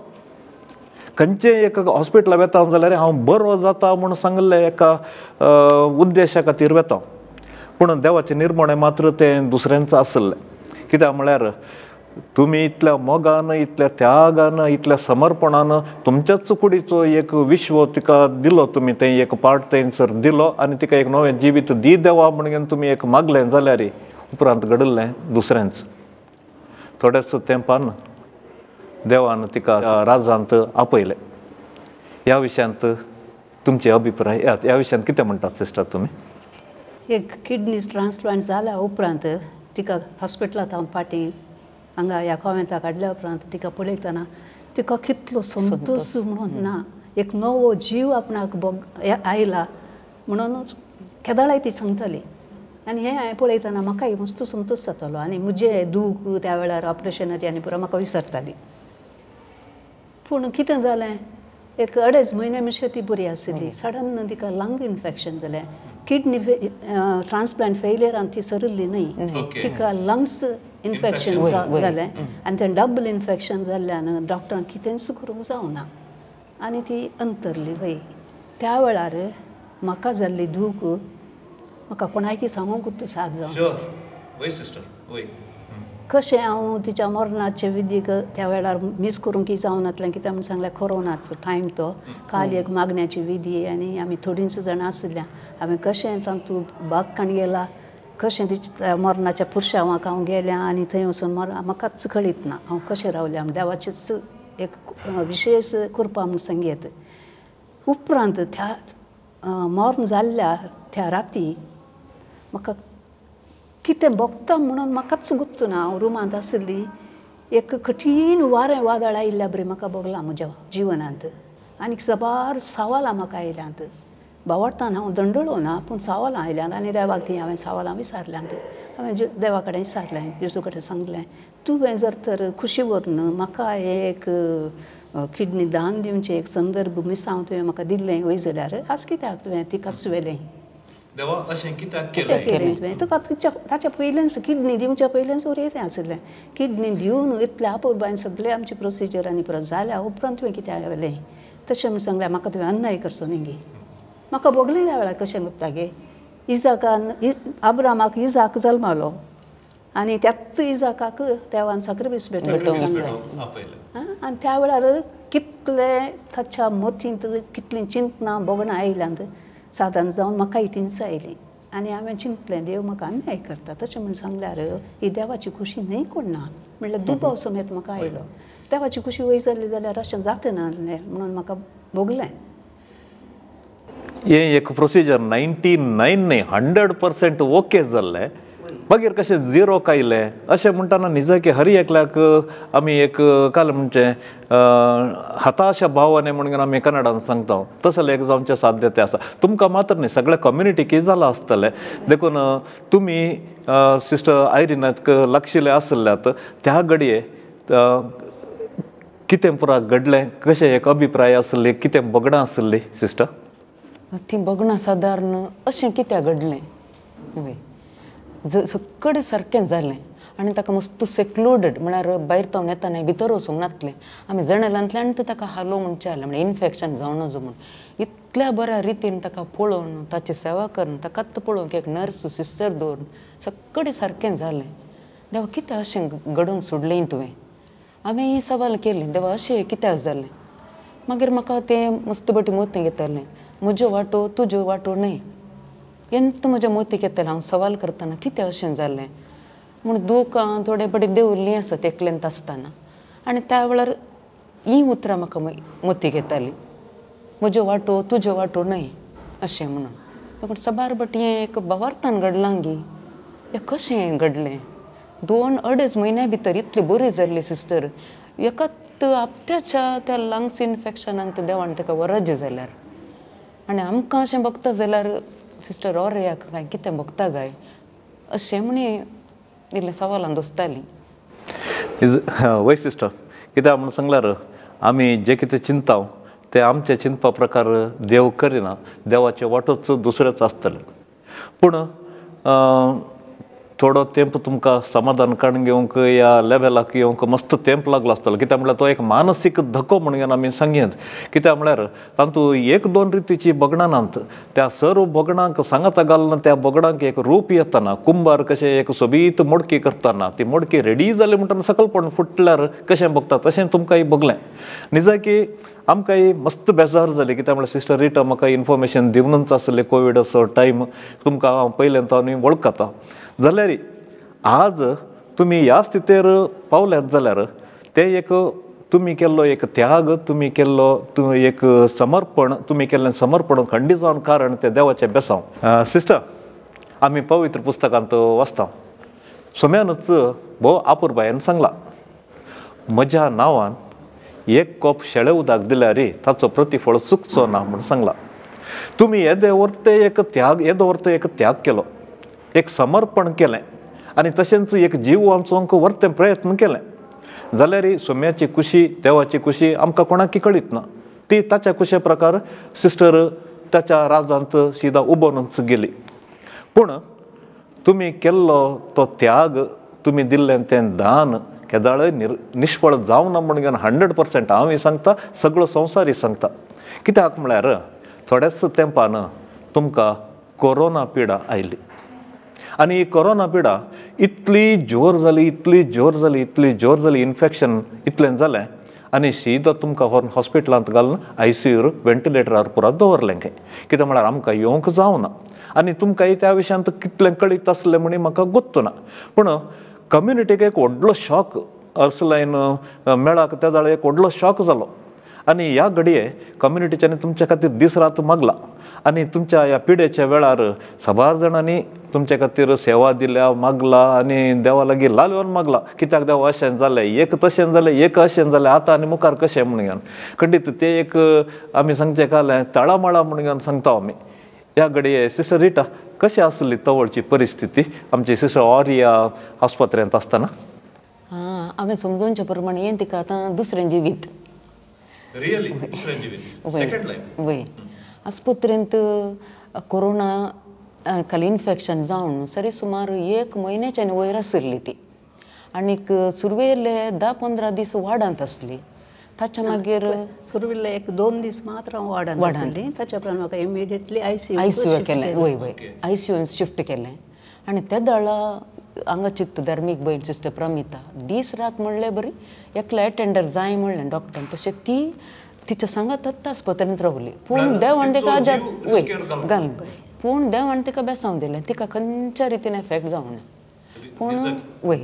खंयचें एक हॉस्पिटला वेता जाल्यार हांव बरो जाता म्हूण सांगिल्लें एका उद्देशा खातीर वेता, पूण देवाचें निर्मणें मात्र तें दुसऱ्यांचें आसलें. कित्याक म्हळ्यार तुमी इतल्या मोगान, इतल्या त्यागान, इतल्या समर्पणान तुमच्याच कुडीचो एक विश्व तिका दिलो, तुमी तें एक पार्ट थंयसर दिलो आनी तिका एक नवें जिवीत दी देवा म्हणून तुमी एक मागलें जाल्यार उपरांत घडिल्लें दुसऱ्यांच. थोड्याच तेंपान देवान तिका राजांत आपयलें. ह्या विशयांत तुमचे अभिप्राय, ह्या विशयांत कितें म्हणटात सिस्टर तुमी? एक किडनी ट्रान्सप्लांट जाल्या उपरांत तिका हॉस्पिटलांत हांव फाटीं हांगा ह्या कोवेंता काडल्या उपरांत तिका पळयतना तिका कितलो संतोश म्हणून ना, एक नवो जीव आपणाक बोग आयला म्हणून केदळाय ती सांगताली. आनी हें हांवें पळयतना म्हाकाय मस्त संतोश जातालो आनी म्हजें दूख त्या वेळार ऑपरेशनाची आनी पुरो म्हाका विसरताली. पूण कितें जालें, एक 2.5 म्हयने म्हणचे ती बरी आशिल्ली, सडन तिका लंग इन्फेक्शन जालें. किडनी ट्रान्सप्लांट फेलियरान ती सरिल्ली न्हय, तिका लंग्स इन्फेक्शन जालें आनी तें डबल इन्फेक्शन जाल्ल्यान डॉक्टरान कितेंच करूंक जावना आनी ती अंतरली. वय त्या वेळार म्हाका जाल्ली दूख म्हाका कोणाकय सांगूंकूच साथ जावं. कशें हांव तिच्या मरणाचे विधीक त्या वेळार मीस करूंक जावनातलें, कित्याक म्हूण सांगलें कोरोनाचो टायम तो, काल एक मागण्याची विधी आनी आमी थोडींच जाणां आशिल्ल्या. हांवें कशें तातूंत बाग काण गेला, कशें तिच्या मरणाच्या पुरशांवाक हांव गेलें आनी थंय वचून मर म्हाकाच कळीत ना हांव कशें रावलें. देवाचीच एक विशेश कृपा म्हूण सांगयेत. उपरांत त्या मरण जाल्ल्या त्या राती म्हाका कितें भोगता म्हणून म्हाकाच गुप्त ना. हांव रुमांत आशिल्ली, एक कठीण वारें वादळ आयिल्ल्या बरी म्हाका भोगलां म्हज्या जिवनांत आनी साबार सवालां म्हाका आयल्यांत. बावडटान हांव दंडळो ना, पूण सवालां आयल्यांत आनी देवाक तीं हांवें सवालां विचारल्यांत. हांवें देवा कडेन विचारलें, जेजू कडेन सांगलें, तुवें जर तर खुशी व्हरून म्हाका एक किडनी दान दिवचें एक संदर्भ मिसांव तुवें म्हाका दिल्लें वय जाल्यार आज कित्याक तुवें तिकाच व्हेलें? देवा अशें कित्याक केलें तुवें? तुका ताच्या पयल्यान किडनी दिवच्या पयल्यान उरयतें आशिल्लें. किडनी दिवन इतल्या अपुरबायेन सगळें आमचें प्रोसिजर आनी परत जाल्या उपरांत तुवें कित्याक व्हेलें? तशें म्हूण सांगलें, म्हाका तुवें अन्याय करचो न्ही गे. म्हाका भोगलें त्या वेळार कशें गुप्ता गे. इजाकान अब्रामाक इजाक जल्मालो आनी त्याच इजाकाक देवान साक्रिफीस भेटोवंक सांगलें. आनी त्या वेळार कितले ताच्या मतींत कितलीं चिंतनां भोगणां आयल्यांत सादारण जावन म्हाकाय तींच आयलीं आनी हांवें चिंतलें देव म्हाका अन्याय करता. तशें म्हूण सांगल्यार ही देवाची खुशी न्हय कोण ना म्हणल्यार दुबाव समेत म्हाका आयलो. देवाची खुशी वयर जाली जाल्यार अशें जाता ना म्हणून म्हाका भोगलें. हें एक प्रोसिजर 99 न्हय 100% ओके जाल्लें, मागीर कशें झिरोक आयलें अशें म्हणटना निजाकी हर एकल्याक आमी एक काल म्हणचें हताशा भावाने म्हणून आमी कन्नडान सांगता तसलें एक जावचें साध्यते आसा. तुमकां मात्र न्ही, सगळ्या कम्युनिटीकय जालां आसतलें. देखून तुमी सिस्टर आयरिनाक लागशिल्ले आसल्यात त्या घडये कितें पुरा घडलें, कशें एक अभिप्राय आसले, कितें भोगणां आसली सिस्टर? ती भोगणां सादारण अशें कित्याक घडलें वय सगळें सारकें जालें आनी ताका मस्त सेक्लुडेड म्हळ्यार भायर तावन येता न्हय भितर वचूंक नातलें. आमी जनेलांतल्यान ताका हालो म्हणचें जालें, म्हळ्यार इन्फेक्शन जावं नजो म्हूण. इतल्या बऱ्या रितीन ताका पळोवन ताची सेवा करून ताकाच पळोवंक एक नर्स सिस्टर दवरून सगळें सारकें जालें. देवा कित्याक अशें घडोवंक सोडलें तुवें? हांवें ही सवाल केली, देवा अशें कित्याक जालें? मागीर म्हाका तें मस्त बटी मोती घेतालें, म्हज्यो वाटो तुज्यो वाटो न्हय. एंत म्हज्या मोतीक येतालें हांव सवाल करतना कितें अशें जालें म्हूण. दुकां थोडे बडे देंवल्लीं आसत एकल्यांत आसतना आनी त्या वेळार हीं उतरां म्हाका मोतीक येतालीं, म्हज्यो वाटो तुज्यो वाटो न्हय अशें म्हणून. देखून साबार बट हें एक भावार्थान घडलां गी, हें कशें घडलें? 2-2.5 म्हयन्या भितर इतली बरी जाल्ली सिस्टर, एकाच हप्त्याच्या त्या लंग्स इन्फेक्शनान देवान ताका वरज जाल्यार. आनी आमकां अशें भोगता जाल्यार सिस्टर ओरयाक काय कितें भोगता काय अशें म्हणी इल्लें सवालान दोसतालीं. वय सिस्टर, कित्याक म्हूण सांगल्यार आमी जें कितें चिंता तें आमचें चिंतपा प्रकार देव करिना, देवाचे वाटोच दुसरेच आसतले. पूण थोडो तेंप तुमकां समाधान काडून घेवंक ह्या लेवलाक येवंक मस्त तेंप लागलो आसतलो. कित्याक म्हळ्यार तो एक मानसीक धक्को म्हणून आमी सांगयत. कित्याक म्हळ्यार तातूंत एक दोन रितीची भगणां नात, त्या सर्व भगणांक सांगाता घालून त्या भगणांक एक रूप येतना कुंभार कशें एक सोबीत मोडकी करतना ती मोडकी रेडी जाली म्हणटना सकलपण फुटल्यार कशें भोगता तशें तुमकांय भोगलें. निजाकी आमकांय मस्त बेजार जाली. कित्याक म्हळ्यार सिस्टर रिटा म्हाका इन्फॉर्मेशन दिवनच आसलें कोविडाचो टायम तुमकां हांव पयल्यान आनी वळखता. जाल्यार आज तुमी ह्या स्थितीर पावल्यात जाल्यार तें एक तुमी केल्लो एक त्याग, तुमी केल्लो एक समर्पण, तुमी केल्लें समर्पण खंडीत जावन कारण तें देवाचें बेसांव. सिस्टर, आमी पवित्र पुस्तकांत वाचता सोम्यानूच भोव आपुरबायेन सांगलां, म्हज्या नांवान एक कोप शेळे उदक दिल्यार ताचो प्रतिफळ चुकचो ना म्हूण सांगलां. तुमी येदे वर्ते एक त्याग, येदो वर्ते एक त्याग केलो, एक समर्पण केलें आनी तशेंच एक जीव वाचोवंक वर्तें प्रयत्न केलें जाल्यार सोम्याची खुशी, देवाची खुशी आमकां कोणाकी कळीत ना. ती ताच्या खुशे प्रकार सिस्टर ताच्या राजांत सिदा उबोनच गेली. पूण तुमी केल्लो तो त्याग, तुमी दिल्लें तें दान केदाळय निष्फळ जावना म्हणून 100% हांवूय सांगता, सगळो संवसारय सांगता. कित्याक म्हळ्यार थोड्याच तेंपान तुमकां कोरोना पिडा आयली आनी ही कोरोना पिडा इतली जोर जाली, इतली जोर जाली, इतली जोर जाली, इन्फेक्शन इतलें जालें आनी सीधा तुमकां व्हरून हॉस्पिटलांत घालून आयसीयूर व्हेंटिलेटरार पुरा दवरलें खंय. कित्याक म्हळ्यार आमकां येवंक जावना आनी तुमकांय त्या विशयांत कितलें कळीत आसलें म्हणी म्हाका गोत्तू ना. पूण कम्युनिटीक एक व्हडलो शॉक अर्सलायन मेळाक त्या जाल्यार एक व्हडलो शॉक जालो आनी ह्या घडये कम्युनिटीच्यानी तुमच्या खातीर दीस रात मागला आनी तुमच्या ह्या पिडेच्या वेळार साबार जाणांनी तुमच्या खातीर सेवा दिल्या, मागला आनी देवा लागीं लाल मागला. कित्याक देवा अशें जालें, एक तशें जालें, एक अशें जालें, आतां आनी मुखार कशें म्हणून खंडीत ते एक आमी सांगचें कालें तळामळा म्हणून सांगता आमी. ह्या घडये सिस्टर रिटा कशी आसली तवळची परिस्थिती आमची सिस्टर ऑरिया आस्पत्रेंत आसतना? हां, हांवें समजोवचे प्रमाणे हें तिका आतां दुसरें जिवीत, रियली दुसरें जिवीत, सेकंड लायफ. वय, आस्पत्रेंत कोरोना खाली इन्फेक्शन जावन सरी सुमार 1 म्हयन्याच्यान वयर आशिल्ली ती आनीक सुरवेले 10-15 दीस वार्डांत आसली. ताच्या मागीर सुरवेले 1-2 दीस मात्र हांव वार्डांत आसली. ताच्या उपरांत म्हाका इमिडिएटली आयसीयू केलें. वय वय, आयसीयून शिफ्ट केलें आनी त्या दळा हांगा चित्त धार्मीक भयण सिस्टर प्रमिता दीस रात म्हणले बरी एकले एटेंडर जाय म्हणलें डॉक्टरान, तशें ती तिच्या सांगात आस्पत्रेंत रावली. पूण देवान तिका वय घाल, पूण देवान तिका बेसांव दिलें, तिका खंयच्या रितीन एफेक्ट जावना. पूण वय,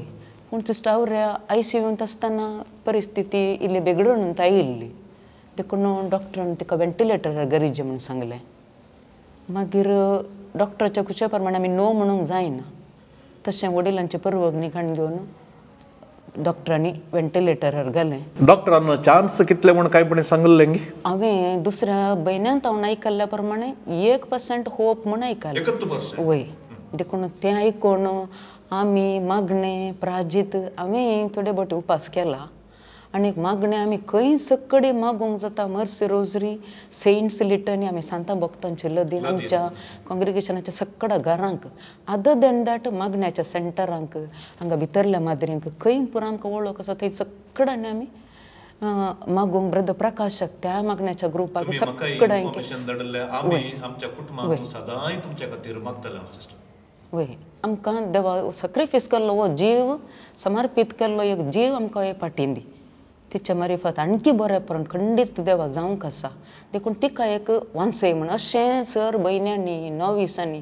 पूण सिस्टर आवऱ्या आयसीयूंत आसतना परिस्थिती इल्ली बेगडून आयिल्ली देखून डॉक्टरान तिका व्हेंटिलेटर गरजें म्हूण सांगलें. मागीर डॉक्टराच्या खुशे प्रमाणे आमी नो म्हणूंक जायना, तशें वडिलांची परवानगी काडून घेवन डॉक्टरांनी व्हेंटिलेटरार घालें. डॉक्टरान चान्स कितले म्हूण कांय पण सांगलें गी? हांवें दुसऱ्या भयण्यान हांव आयकल्ल्या प्रमाणे 1% होप म्हूण आयकलें. वय, देखून तें आयकून आमी मागणें प्राजीत हांवें थोडे बोटे उपास केला आनी मागणें आमी खंय सकडे मागूंक जाता. मर्सी रोजरी, सेंट्स लिटनी, आमी सांता भक्तांची लदीन आमच्या कॉंग्रिगेशनाच्या सगळ्या घरांक, अदर दॅन that मागण्याच्या सेंटरांक, हांगा भितरल्या माद्रींक खंय पुरा आमकां वळख आसा थंय सगळ्यांनी आमी मागूंक ब्रदर प्रकाशक त्या मागण्याच्या ग्रुपाक सगळ्यांक. वय, आमकां देवा सॅक्रिफायस केल्लो हो जीव, समर्पीत केल्लो एक जीव आमकां हे फाटीं दी तिच्या मारिफात आणखी बरेपण खंडीत देवा जावंक आसा. देखून तिका एक वांसय म्हण अशें सर भयण्यांनी, नॉविसांनी,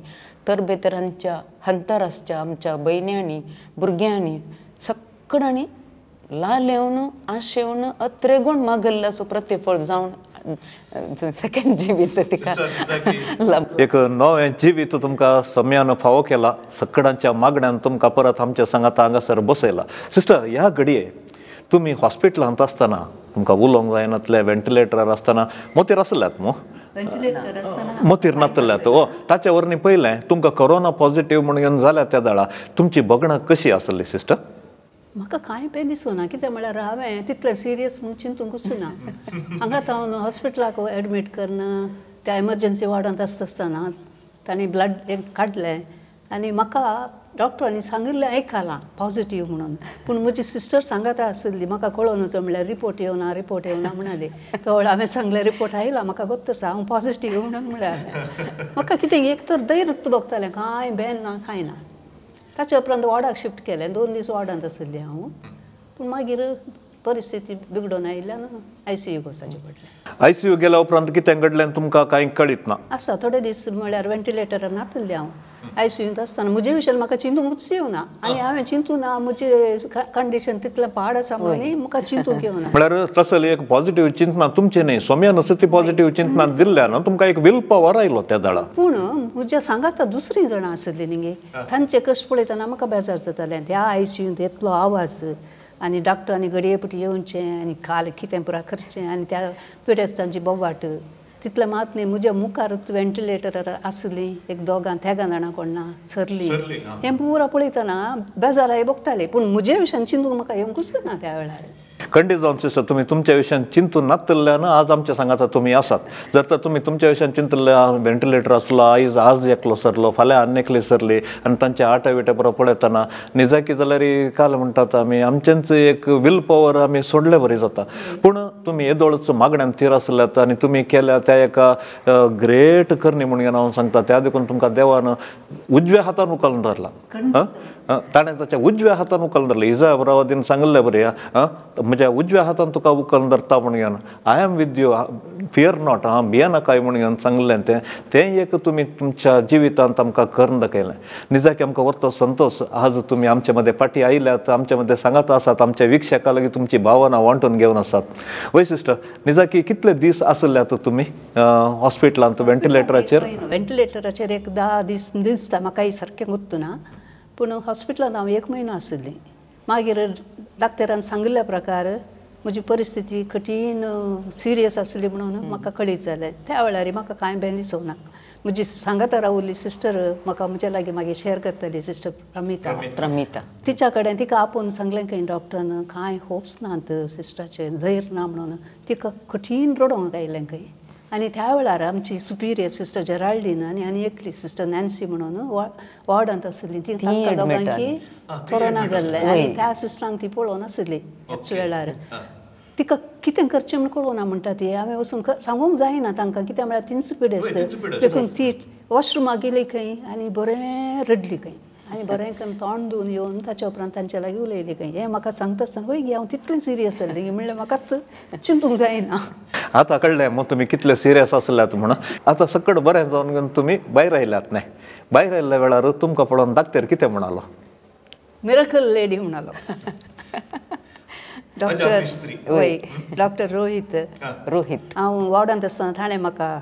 तरबेतरांच्या हंतर आसच्या आमच्या भयण्यांनी, भुरग्यांनी सगळ्यांनी लालेवन आशेवन अत्रेगूण मागल्ल्याचो प्रतिफळ जावन सेकंड जिवीत तिका एक नवें जिवीत तुमकां सम्यान फावो केला. सगळ्यांच्या मागण्यान तुमकां परत आमच्या सांगाता हांगासर बसयला. सिस्टर, ह्या घडये तुमी हॉस्पिटलांत आसतना तुमकां उलोवंक जायनातलें, व्हेंटिलेटरार आसतना मोतीर आसल्यात मू? मोतीर नातल्यात. ओ ताच्या वरवीं पयलें तुमकां कोरोना पॉझिटीव म्हणून जाल्या त्या वेळार तुमची बगणां कशी आसली सिस्टर? म्हाका कांय पेन दिसना, कित्याक म्हळ्यार हांवें तितलें सिरियस म्हूण चिंतूंकच ना. हांगा हांव हॉस्पिटलाक एडमीट करून त्या एमर्जन्सी वॉर्डांत आसता आसतना तांणी ब्लड एक काडलें आनी म्हाका डॉक्टरांनी सांगिल्लें आयकलां पॉझिटीव म्हणून पूण म्हजी सिस्टर सांगता आसली म्हाका कळोन वचो म्हणल्यार रिपोर्ट येवना रिपोर्ट येवना म्हणाली. तो हांवें सांगलें रिपोर्ट आयला म्हाका गोत्त आसा हांव पॉझिटीव म्हणून म्हळ्यार म्हाका कितें एक तर धैर्य भोगतालें कांय बेन ना कांय ना. ताच्या उपरांत वॉर्डाक शिफ्ट केलें 2 दीस वॉर्डांत आसली हांव पूण मागीर परिस्थिती बिगडून आयिल्ल्यान आयसीयूक वचचें पडलें. आयसीयू गेल्या उपरांत कितें घडलें तुमकां कांय कळीत ना? आसा थोडे दीस म्हळ्यार व्हेंटिलेटरार नातले हांव आयसीयूंत आसतना म्हजे विशयान म्हाका चिंतूंकच येवना आनी हांवें चिंतूं ना म्हजें कंडिशन तितलें पाड आसा म्हणून म्हाका चिंतूंक येवना. म्हळ्यार तसली एक पॉझिटीव चिंतना तुमचें न्ही सोम्यान ती पॉझिटीव चिंतना दिल्ल्यान तुमकां एक will power आयलो त्या दळा. पूण म्हज्या सांगाता दुसरीं जाणां आसलीं न्ही तांचे कश्ट पळयतना म्हाका बेजार जातालें. त्या आयसीयूंत येतलो आवाज आनी डॉक्टरांनी घडये पटी येवचें आनी काल कितें पुरा करचें आनी त्या पिडेस्तांची बोवाट तितलें मात न्ही म्हज्या मुखार व्हेंटिलेटरार आसली एक दोगां तेगां जाणां कोण ना सरली हें पुरा पळयतना बेजाराय भोगतालें पूण म्हजे विशयान चिंतूंक म्हाका येवंकूच ना त्या वेळार. खंडीत जावन सिस्टर तुमी तुमच्या विशयान चिंतून नातल्यान आज आमच्या सांगाता तुमी आसात. जर तर तुमी तुमच्या विशयान चिंतले व्हेंटिलेटर आसलो आयज आज एकलो सरलो फाल्यां आनी एकली सरली आनी तांच्या आटा विटा बरोबर पळयतना निजाकी जाल्यार काल म्हणटात आमी आमचेंच एक will power आमी सोडले बरी जाता. पूण तुमी येदोळच मागण्यान थीर आसल्यात आनी तुमी केल्या त्या एका ग्रेट करणी म्हणून हांव सांगता त्या देखून तुमकां देवान उजव्या हातान उखलून धरला. ताणें ताच्या उजव्या हातान उखलून धरलें. इजा बरावादीन सांगिल्लें बरें म्हज्या उजव्या हातान तुका उखलून धरता म्हणून I am with you fear not हांव भियेनाकाय म्हणून सांगिल्लें तें तें एक तुमी तुमच्या जिवितांत आमकां करून दाखयलें. निजाकी आमकां व्हरतो संतोश आज तुमी आमचे मदें फाटीं आयल्यात आमचे मदें सांगात आसात आमच्या विक्षका लागीं तुमची भावना वांटून घेवन आसात. वय सिस्टर निजाकी कितले दीस आसल्यात तुमी हॉस्पिटलांत व्हेंटिलेटराचेर? व्हेंटिलेटराचेर एक 10 दीस दिसता म्हाकाय सारकें गुत्तू ना पूण हॉस्पिटलांत हांव 1 म्हयनो आशिल्लें. मागीर डॉक्टरान सांगिल्ल्या प्रकार म्हजी परिस्थिती कठीण सिरियस आसली म्हणून म्हाका कळीत जालें. त्या वेळार म्हाका कांय बेन दिसूंक ना. म्हजी सांगाता रावली सिस्टर म्हाका म्हज्या लागीं मागीर शेअर करताली सिस्टर प्रमिता प्रमिता तिच्या कडेन तिका आपोवन सांगलें खंय डॉक्टरान कांय होप्स नात सिस्टराचें धैर्य ना म्हणून तिका कठीण रडोवंक आयलें खंय. आनी त्या वेळार आमची सुपिरियर सिस्टर जेराल्डीन आनी आनी एकली सिस्टर नॅन्सी म्हणून वॉर्डांत आसली ती तांकां दोगांकी कोरोना जाल्लें आनी त्या सिस्टरांक ती पळोवन आसली ह्याच वेळार. तिका कितें करचें म्हूण कळना म्हणटा ती हांवें वचून सांगूंक जायना तांकां कितें म्हळ्यार तींच पिडेस्त देखून ती वॉशरुमाक गेली खंय आनी बरें रडली खंय आनी बरें करून तोंड धुवन येवन ताच्या उपरांत तांच्या लागीं उलयली खंय. हें म्हाका सांगता आसतना वय गे हांव तितलें सिरियस जालें म्हणल्यार म्हाकाच चिंतूंक जायना. आतां कळ्ळें मग तुमी कितले सिरियस आसल्यात म्हणून. आतां सकट बरें जावन घेवन तुमी भायर आयल्यात न्ही भायर आयिल्ल्या वेळार तुमकां पळोवन डॉक्टर कितें म्हणालो? मिरकल लेडी म्हणालो डॉक्टर. वय डॉक्टर रोहीत रोहीत हांव वॉर्डांत आसतना ताणें म्हाका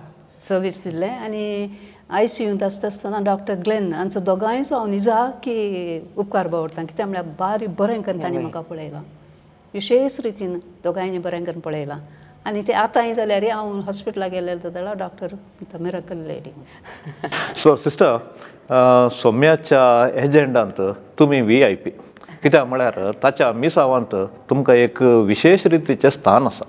सर्वीस दिल्लें आनी आयसीयूंत आसता आसतना डॉक्टर ग्लेन हांचो दोगांयचो हांव निजाकी उपकार बावडटा कित्याक म्हळ्यार बारी बरें करून तांणी म्हाका पळयलां विशेश रितीन दोगांयनी बरें करून पळयलां. आनी ते आतांय जाल्यार हांव हॉस्पिटलाक गेलें जाल्यार doctor miracle lady. So sister सोम्याच्या एजंडांत तुमी VIP कित्याक म्हळ्यार ताच्या मिसावांत तुमकां एक विशेश रितीचें स्थान आसा.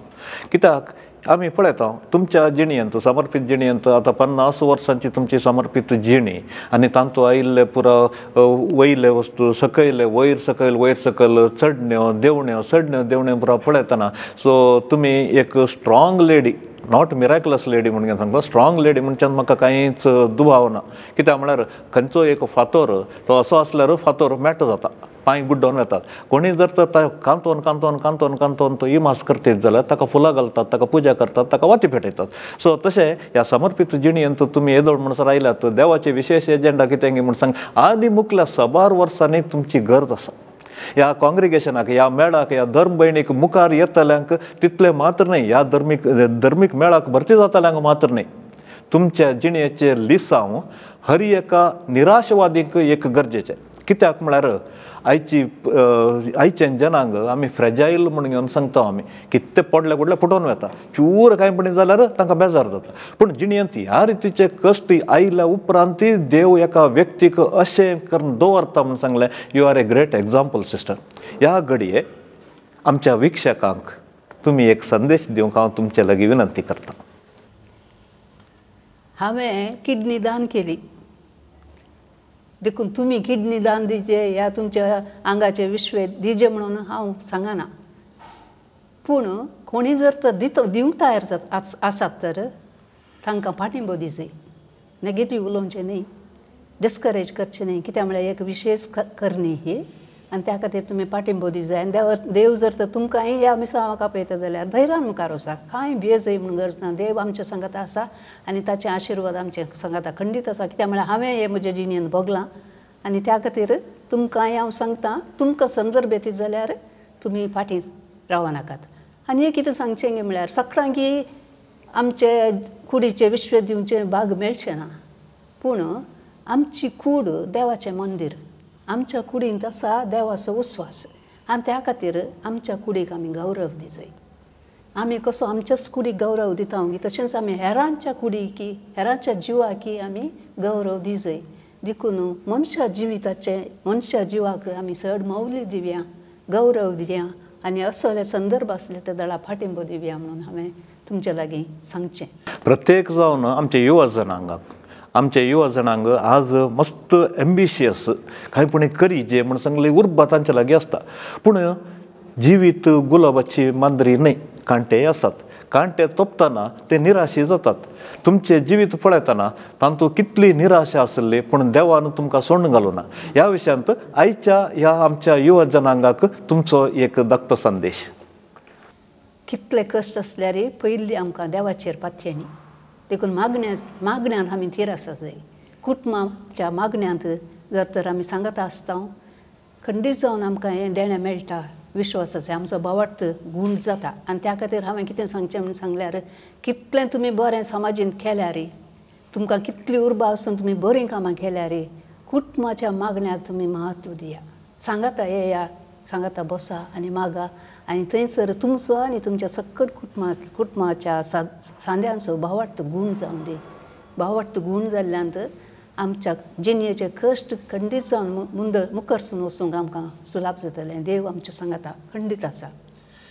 कित्याक आमी पळयता तुमच्या जिणेंत समर्पीत जिणेंत आतां 50 वर्सांची तुमची समर्पीत जिणी आनी तातूंत आयिल्ले पुरा वयले वस्तू सकयले वयर सकयल वयर सकयल चडण्यो देंवण्यो चडण्यो देंवण्यो पुरा पळयतना सो तुमी एक strong lady not miraculous lady म्हणून सांगता. स्ट्रॉंग लेडी म्हणच्यान म्हाका कांयच दुबाव ना कित्याक म्हळ्यार खंयचो एक फातोर तो असो आसल्यार फातोर मेट जाता पांय गुड्डोवन वेतात. कोणी जर तर कांतोवन कांतोवन कांतोवन कांतोवन तो इमास करतीत जाल्यार ताका फुलां घालतात ताका पुजा करतात ताका वाती पेटयतात. सो तशें ह्या समर्पीत जिणेंत तुमी येदोळ म्हणसर आयल्यात देवाचे विशेश एजेंडा कितें म्हूण सांग आनी मुखल्या साबार वर्सांनी तुमची गरज आसा. ह्या कॉंग्रिगेशनाक ह्या मेळाक ह्या धर्म भयणीक मुखार येतल्यांक तितलें मात्र न्हय ह्या धर्मीक मेळाक भरती जातल्यांक मात्र न्हय तुमच्या जिणेचें लिसांव हर एका निराशवादीक एक गरजेचें. कित्याक म्हळ्यार आयची आयचें जनांग आमी फ्रेजायल म्हूण घेवन सांगता आमी कितें पडले कुडले फुटोवन वता चूर कांय पणी जाल्यार तांकां बेजार जाता. पूण जिणेंत ह्या रितीचे कश्ट आयल्या उपरांत देव एका व्यक्तीक अशें करून दवरता म्हूण सांगलें. You are a great example sister. ह्या घडये आमच्या विक्षकांक तुमी एक संदेश दिवंक हांव तुमचे लागीं विनंती करता. हांवें किडनी दान केली. देखून तुमी किडनी दान दिवचे ह्या तुमच्या आंगाचे विश्वे दिजे म्हणून हांव सांगना, पूण कोणी जर तर दितो दिवंक तयार आसात तर तांकां पाठिंबो दिजे, नेगेटीव उलोवचें न्ही, डिस्करेज करचें न्ही. कित्याक म्हळ्यार एक विशेश करणी ही आनी त्या खातीर तुमी पाठिंबो दिजाय. आनी देव जर तर तुमकांय ह्या मिसांवाक आपयता जाल्यार धैर्यान मुखार वचा, कांय भियेजय म्हूण गरज ना. देव आमच्या सांगाता आसा आनी ताचे आशिर्वाद आमच्या सांगाता खंडीत आसा. कित्याक म्हळ्यार हांवें हें म्हज्या जिणेंत भोगलां आनी त्या खातीर तुमकांय हांव सांगता, तुमकां संदर्भ येत जाल्यार तुमी फाटीं रावनाकात. आनी एक कितें सांगचें गे म्हळ्यार सगळ्यांकी आमचे कुडीचे विश्व दिवचें भाग मेळचें ना, पूण आमची कूड देवाचें मंदीर, आमच्या कुडींत आसा देवाचो उस्वास आनी त्या खातीर आमच्या कुडीक आमी गौरव दिजय. आमी कसो आमच्याच कुडीक गौरव दिता तशेंच आमी हेरांच्या कुडीकी हेरांच्या जिवाकी आमी गौरव दिजय. देखून मनशा जिविताचें मनशा जिवाक आमी चड मौल्य दिवया, गौरव दिवया आनी असले संदर्भ आसले तर दळा पाठिंबो दिवया म्हणून हांवें तुमच्या लागीं सांगचें. प्रत्येक जावन आमचे युवा जनांगाक, आमचे युवा जनांग आज मस्त एम्बिशियस कांय पूण करी जे म्हण सांगले उर्बा तांच्या लागीं आसता, पूण जिवीत गुलाबाची मांद्री न्हय, कांटे आसात. कांटे तोपतना ते निराशी जातात. तुमचें जिवीत पळयतना तातूंत कितली निराशा आसली पूण देवान तुमकां सोडून घालूना. ह्या विशयांत आयच्या ह्या आमच्या युवा जनांगाक तुमचो एक धाकटो संदेश. कितले कश्ट आसल्यार पयलीं आमकां देवाचेर पातयेणी, देखून मागण्यांत आमी थीर आसा जाय. कुटुंबाच्या मागण्यांत जर तर आमी सांगत आसता खंडीत जावन आमकां हें देणें मेळटा, विश्वासाचें आमचो भावार्थ गूण जाता. आनी त्या खातीर हांवें कितें सांगचें म्हूण सांगल्यार कितलें तुमी बरें समाजीन केल्यार, तुमकां कितली उर्बा आसून तुमी बरीं कामां केल्यार कुटुंबाच्या मागण्याक तुमी म्हत्व दिया. सांगाता येया, सांगाता बसा आनी मागा आनी थंयसर तुमचो आनी तुमच्या सकट कुटुंबाच्या सांद्यांचो भावार्थ गूण जावन दी. भावार्थ गूण जाल्ल्यान आमच्या जिणेचे कश्ट खंडीत जावन मुखारसून वचूंक आमकां सुलाभ जातलें. देव आमच्या सांगाता खंडीत आसा.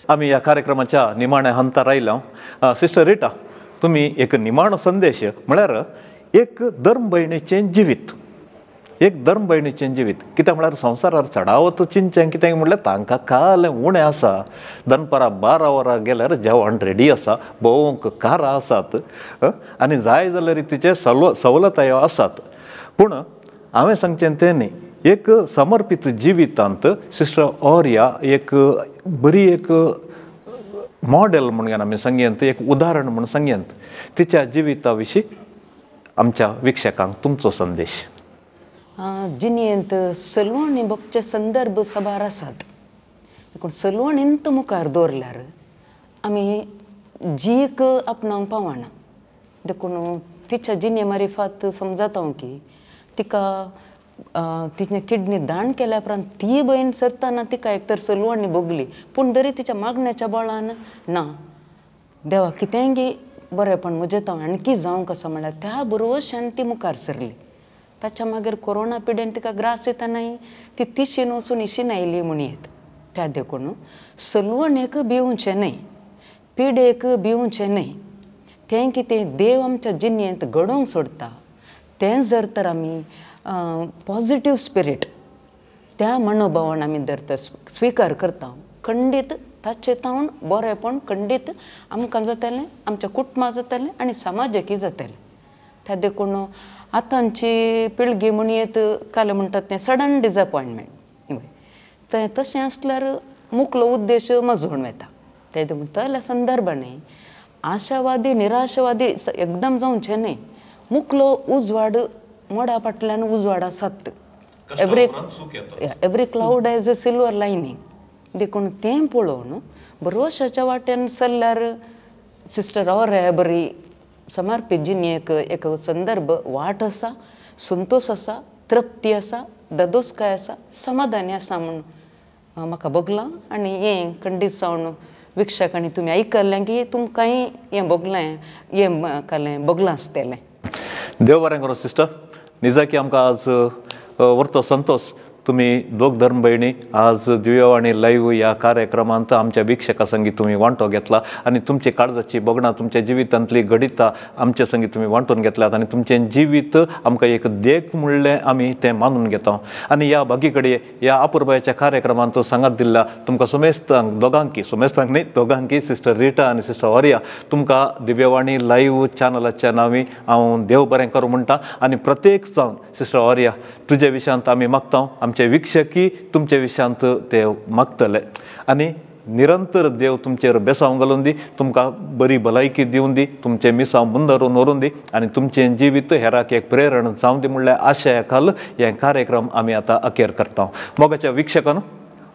आमी ह्या कार्यक्रमाच्या निमाण्या हंतार आयल्या. सिस्टर रिटा, तुमी एक निमाणो संदेश म्हळ्यार एक धर्म भयणीचें जिवीत, एक धर्म भयणीचें जिवीत कित्याक म्हळ्यार संवसारार चडावत चिंतचें कितें म्हळ्यार तांकां कालें उणें आसा, दनपारां 12 वरां गेल्यार जेवण रेडी आसा, भोंवंक कारां आसात आनी जाय जाल्यार तिचे सवलतायो आसात. पूण हांवें सांगचें तें न्ही, एक समर्पीत जिवितांत सिस्टर ऑरिया एक बरी एक मॉडेल म्हणून आमी सांगयेंत, एक उदाहरण म्हूण सांगयेंत. तिच्या जिविता विशीं आमच्या वीक्षकांक तुमचो संदेश. जिणेंत सलवणी भोगचे संदर्भ साबार आसात, देखून सलवणींत मुखार दवरल्यार आमी जीक आपणावंक पावना. देखून तिच्या जिणे मारिफात समजता हांव की तिका तिचें किडनी दान केल्या उपरांत ती भयण सरतना तिका एक तर सलवणी भोगली, पूण तरी तिच्या मागण्याच्या बळान ना देवा कितेंय गी बरेंपण म्हजें हांव आणकी जावंक आसा म्हळ्यार त्या बरोबर ती मुखार सरली. ताच्या मागीर कोरोना पिडेन तिका ग्रास येतनाय ती तिशीन वचून इशीन आयली म्हूण येत. त्या देखून सलवणेक भिवचें न्हय, पिडेक भिवचें न्हय, तें कितें देव आमच्या जिणेंत घडोवंक सोदता तें जर तर आमी पॉजिटीव स्पिरीट त्या मनोभावान आमी धरता स्विकार करता खंडीत ताचे तावन बरेंपण खंडीत आमकां जातलें, आमच्या कुटुंबा जातलें आनी समाजाकय जातलें. त्या देखून आतांची पिळगी म्हणयेत काल म्हणटात तें सडन डिजपॉयंटमेंट, तें तशें आसल्यार मुखलो उद्देश मजून वता. ते तल्या संदर्भांनी आशावादी निराशावादी एकदम जावचें न्हय, मुखलो उजवाड मोडा फाटल्यान उजवाड आसात. Every cloud has a silver lining. देखून तें पळोवन बरोवशाच्या वाटेन सरल्यार सिस्टर ऑरिया बरी समर्पीत जिणेक एक संदर्भ वाट आसा, संतोश आसा, तृप्ती आसा, ददोसकाय आसा, समाधानी आसा म्हूण म्हाका भोगलां. आनी हें खंडीत जावन वीक्षकांनी तुमी आयकल्लें की तुमकांय हें भोगलें, हें कालें भोगलां आसतलें. देव बरें करूं सिस्टर, निजाकी आमकां आज व्हरतो संतोश तुमी दोग धर्म भयणी आज दिव्यवाणी लायव्ह ह्या कार्यक्रमांत आमच्या वीक्षका संगी तुमी वांटो घेतला आनी तुमचे काळजाची भोगणां तुमच्या जिवितांतली घडितां आमच्या संगी तुमी वांटून घेतल्यात आनी तुमचें जिवीत आमकां एक देख म्हणलें आमी तें मानून घेता. आनी ह्या बागी कडेन ह्या अपुरबायेच्या कार्यक्रमांत सांगात दिल्ल्या तुमकां समेस्तांक दोगांकी, समेस्तांक न्ही दोगांकी, सिस्टर रिटा आनी सिस्टर ऑरिया तुमकां दिव्यवाणी लायव्ह चॅनलाच्या नांवी हांव देव बरें करूं म्हणटा. आनी प्रत्येक जावन सिस्टर ऑरिया तुजे विशयांत आमी मागता, आमचे वीक्षकी तुमचे विशयांत ते मागतले आनी निरंतर देव तुमचेर बेसांव घालून दी, तुमकां बरी भलायकी दिवन दी, तुमचें मिसांव मुंदरून व्हरून दी आनी तुमचें जिवीत हेराक एक प्रेरण जावं दी म्हणल्यार आशया खाल हे कार्यक्रम आमी आतां अखेर करता. मोगाच्या वीक्षकान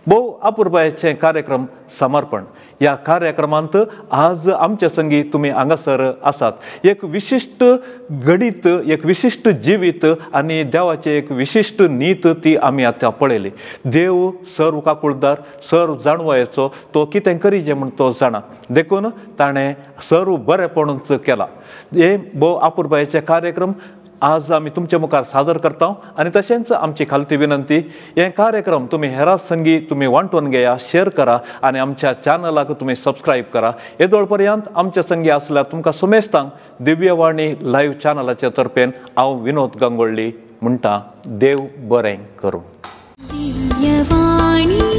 भोव अपुरबायेचे कार्यक्रम समर्पण ह्या कार्यक्रमांत आज आमचे संगी तुमी हांगासर आसात. एक विशिश्ट घडीत, एक विशिश्ट जिवीत आनी देवाचें एक विशिश्ट नीत ती आमी आतां पळयली. देव सर्व काकुळदार, सर्व जाणवायेचो, तो कितें करीजे म्हूण तो जाणा, देखून ताणें सर्व बरेपणूच केलां. हे भोव अपुरबायेचे कार्यक्रम आज आमी तुमचे मुखार सादर करता आनी तशेंच आमची खालती विनंती, हे कार्यक्रम तुमी हेरा संगी तुमी वांटून घेया, शेअर करा आनी आमच्या चॅनलाक तुमी सबस्क्रायब करा. येदोळ पर्यंत आमच्या संगी आसल्यार तुमकां समेस्तांक दिव्यवाणी लायव्ह चॅनलाचे तर्फेन हांव विनोद गंगोळ्ळी म्हणटा, देव बरें करूं. दिव्यवाणी।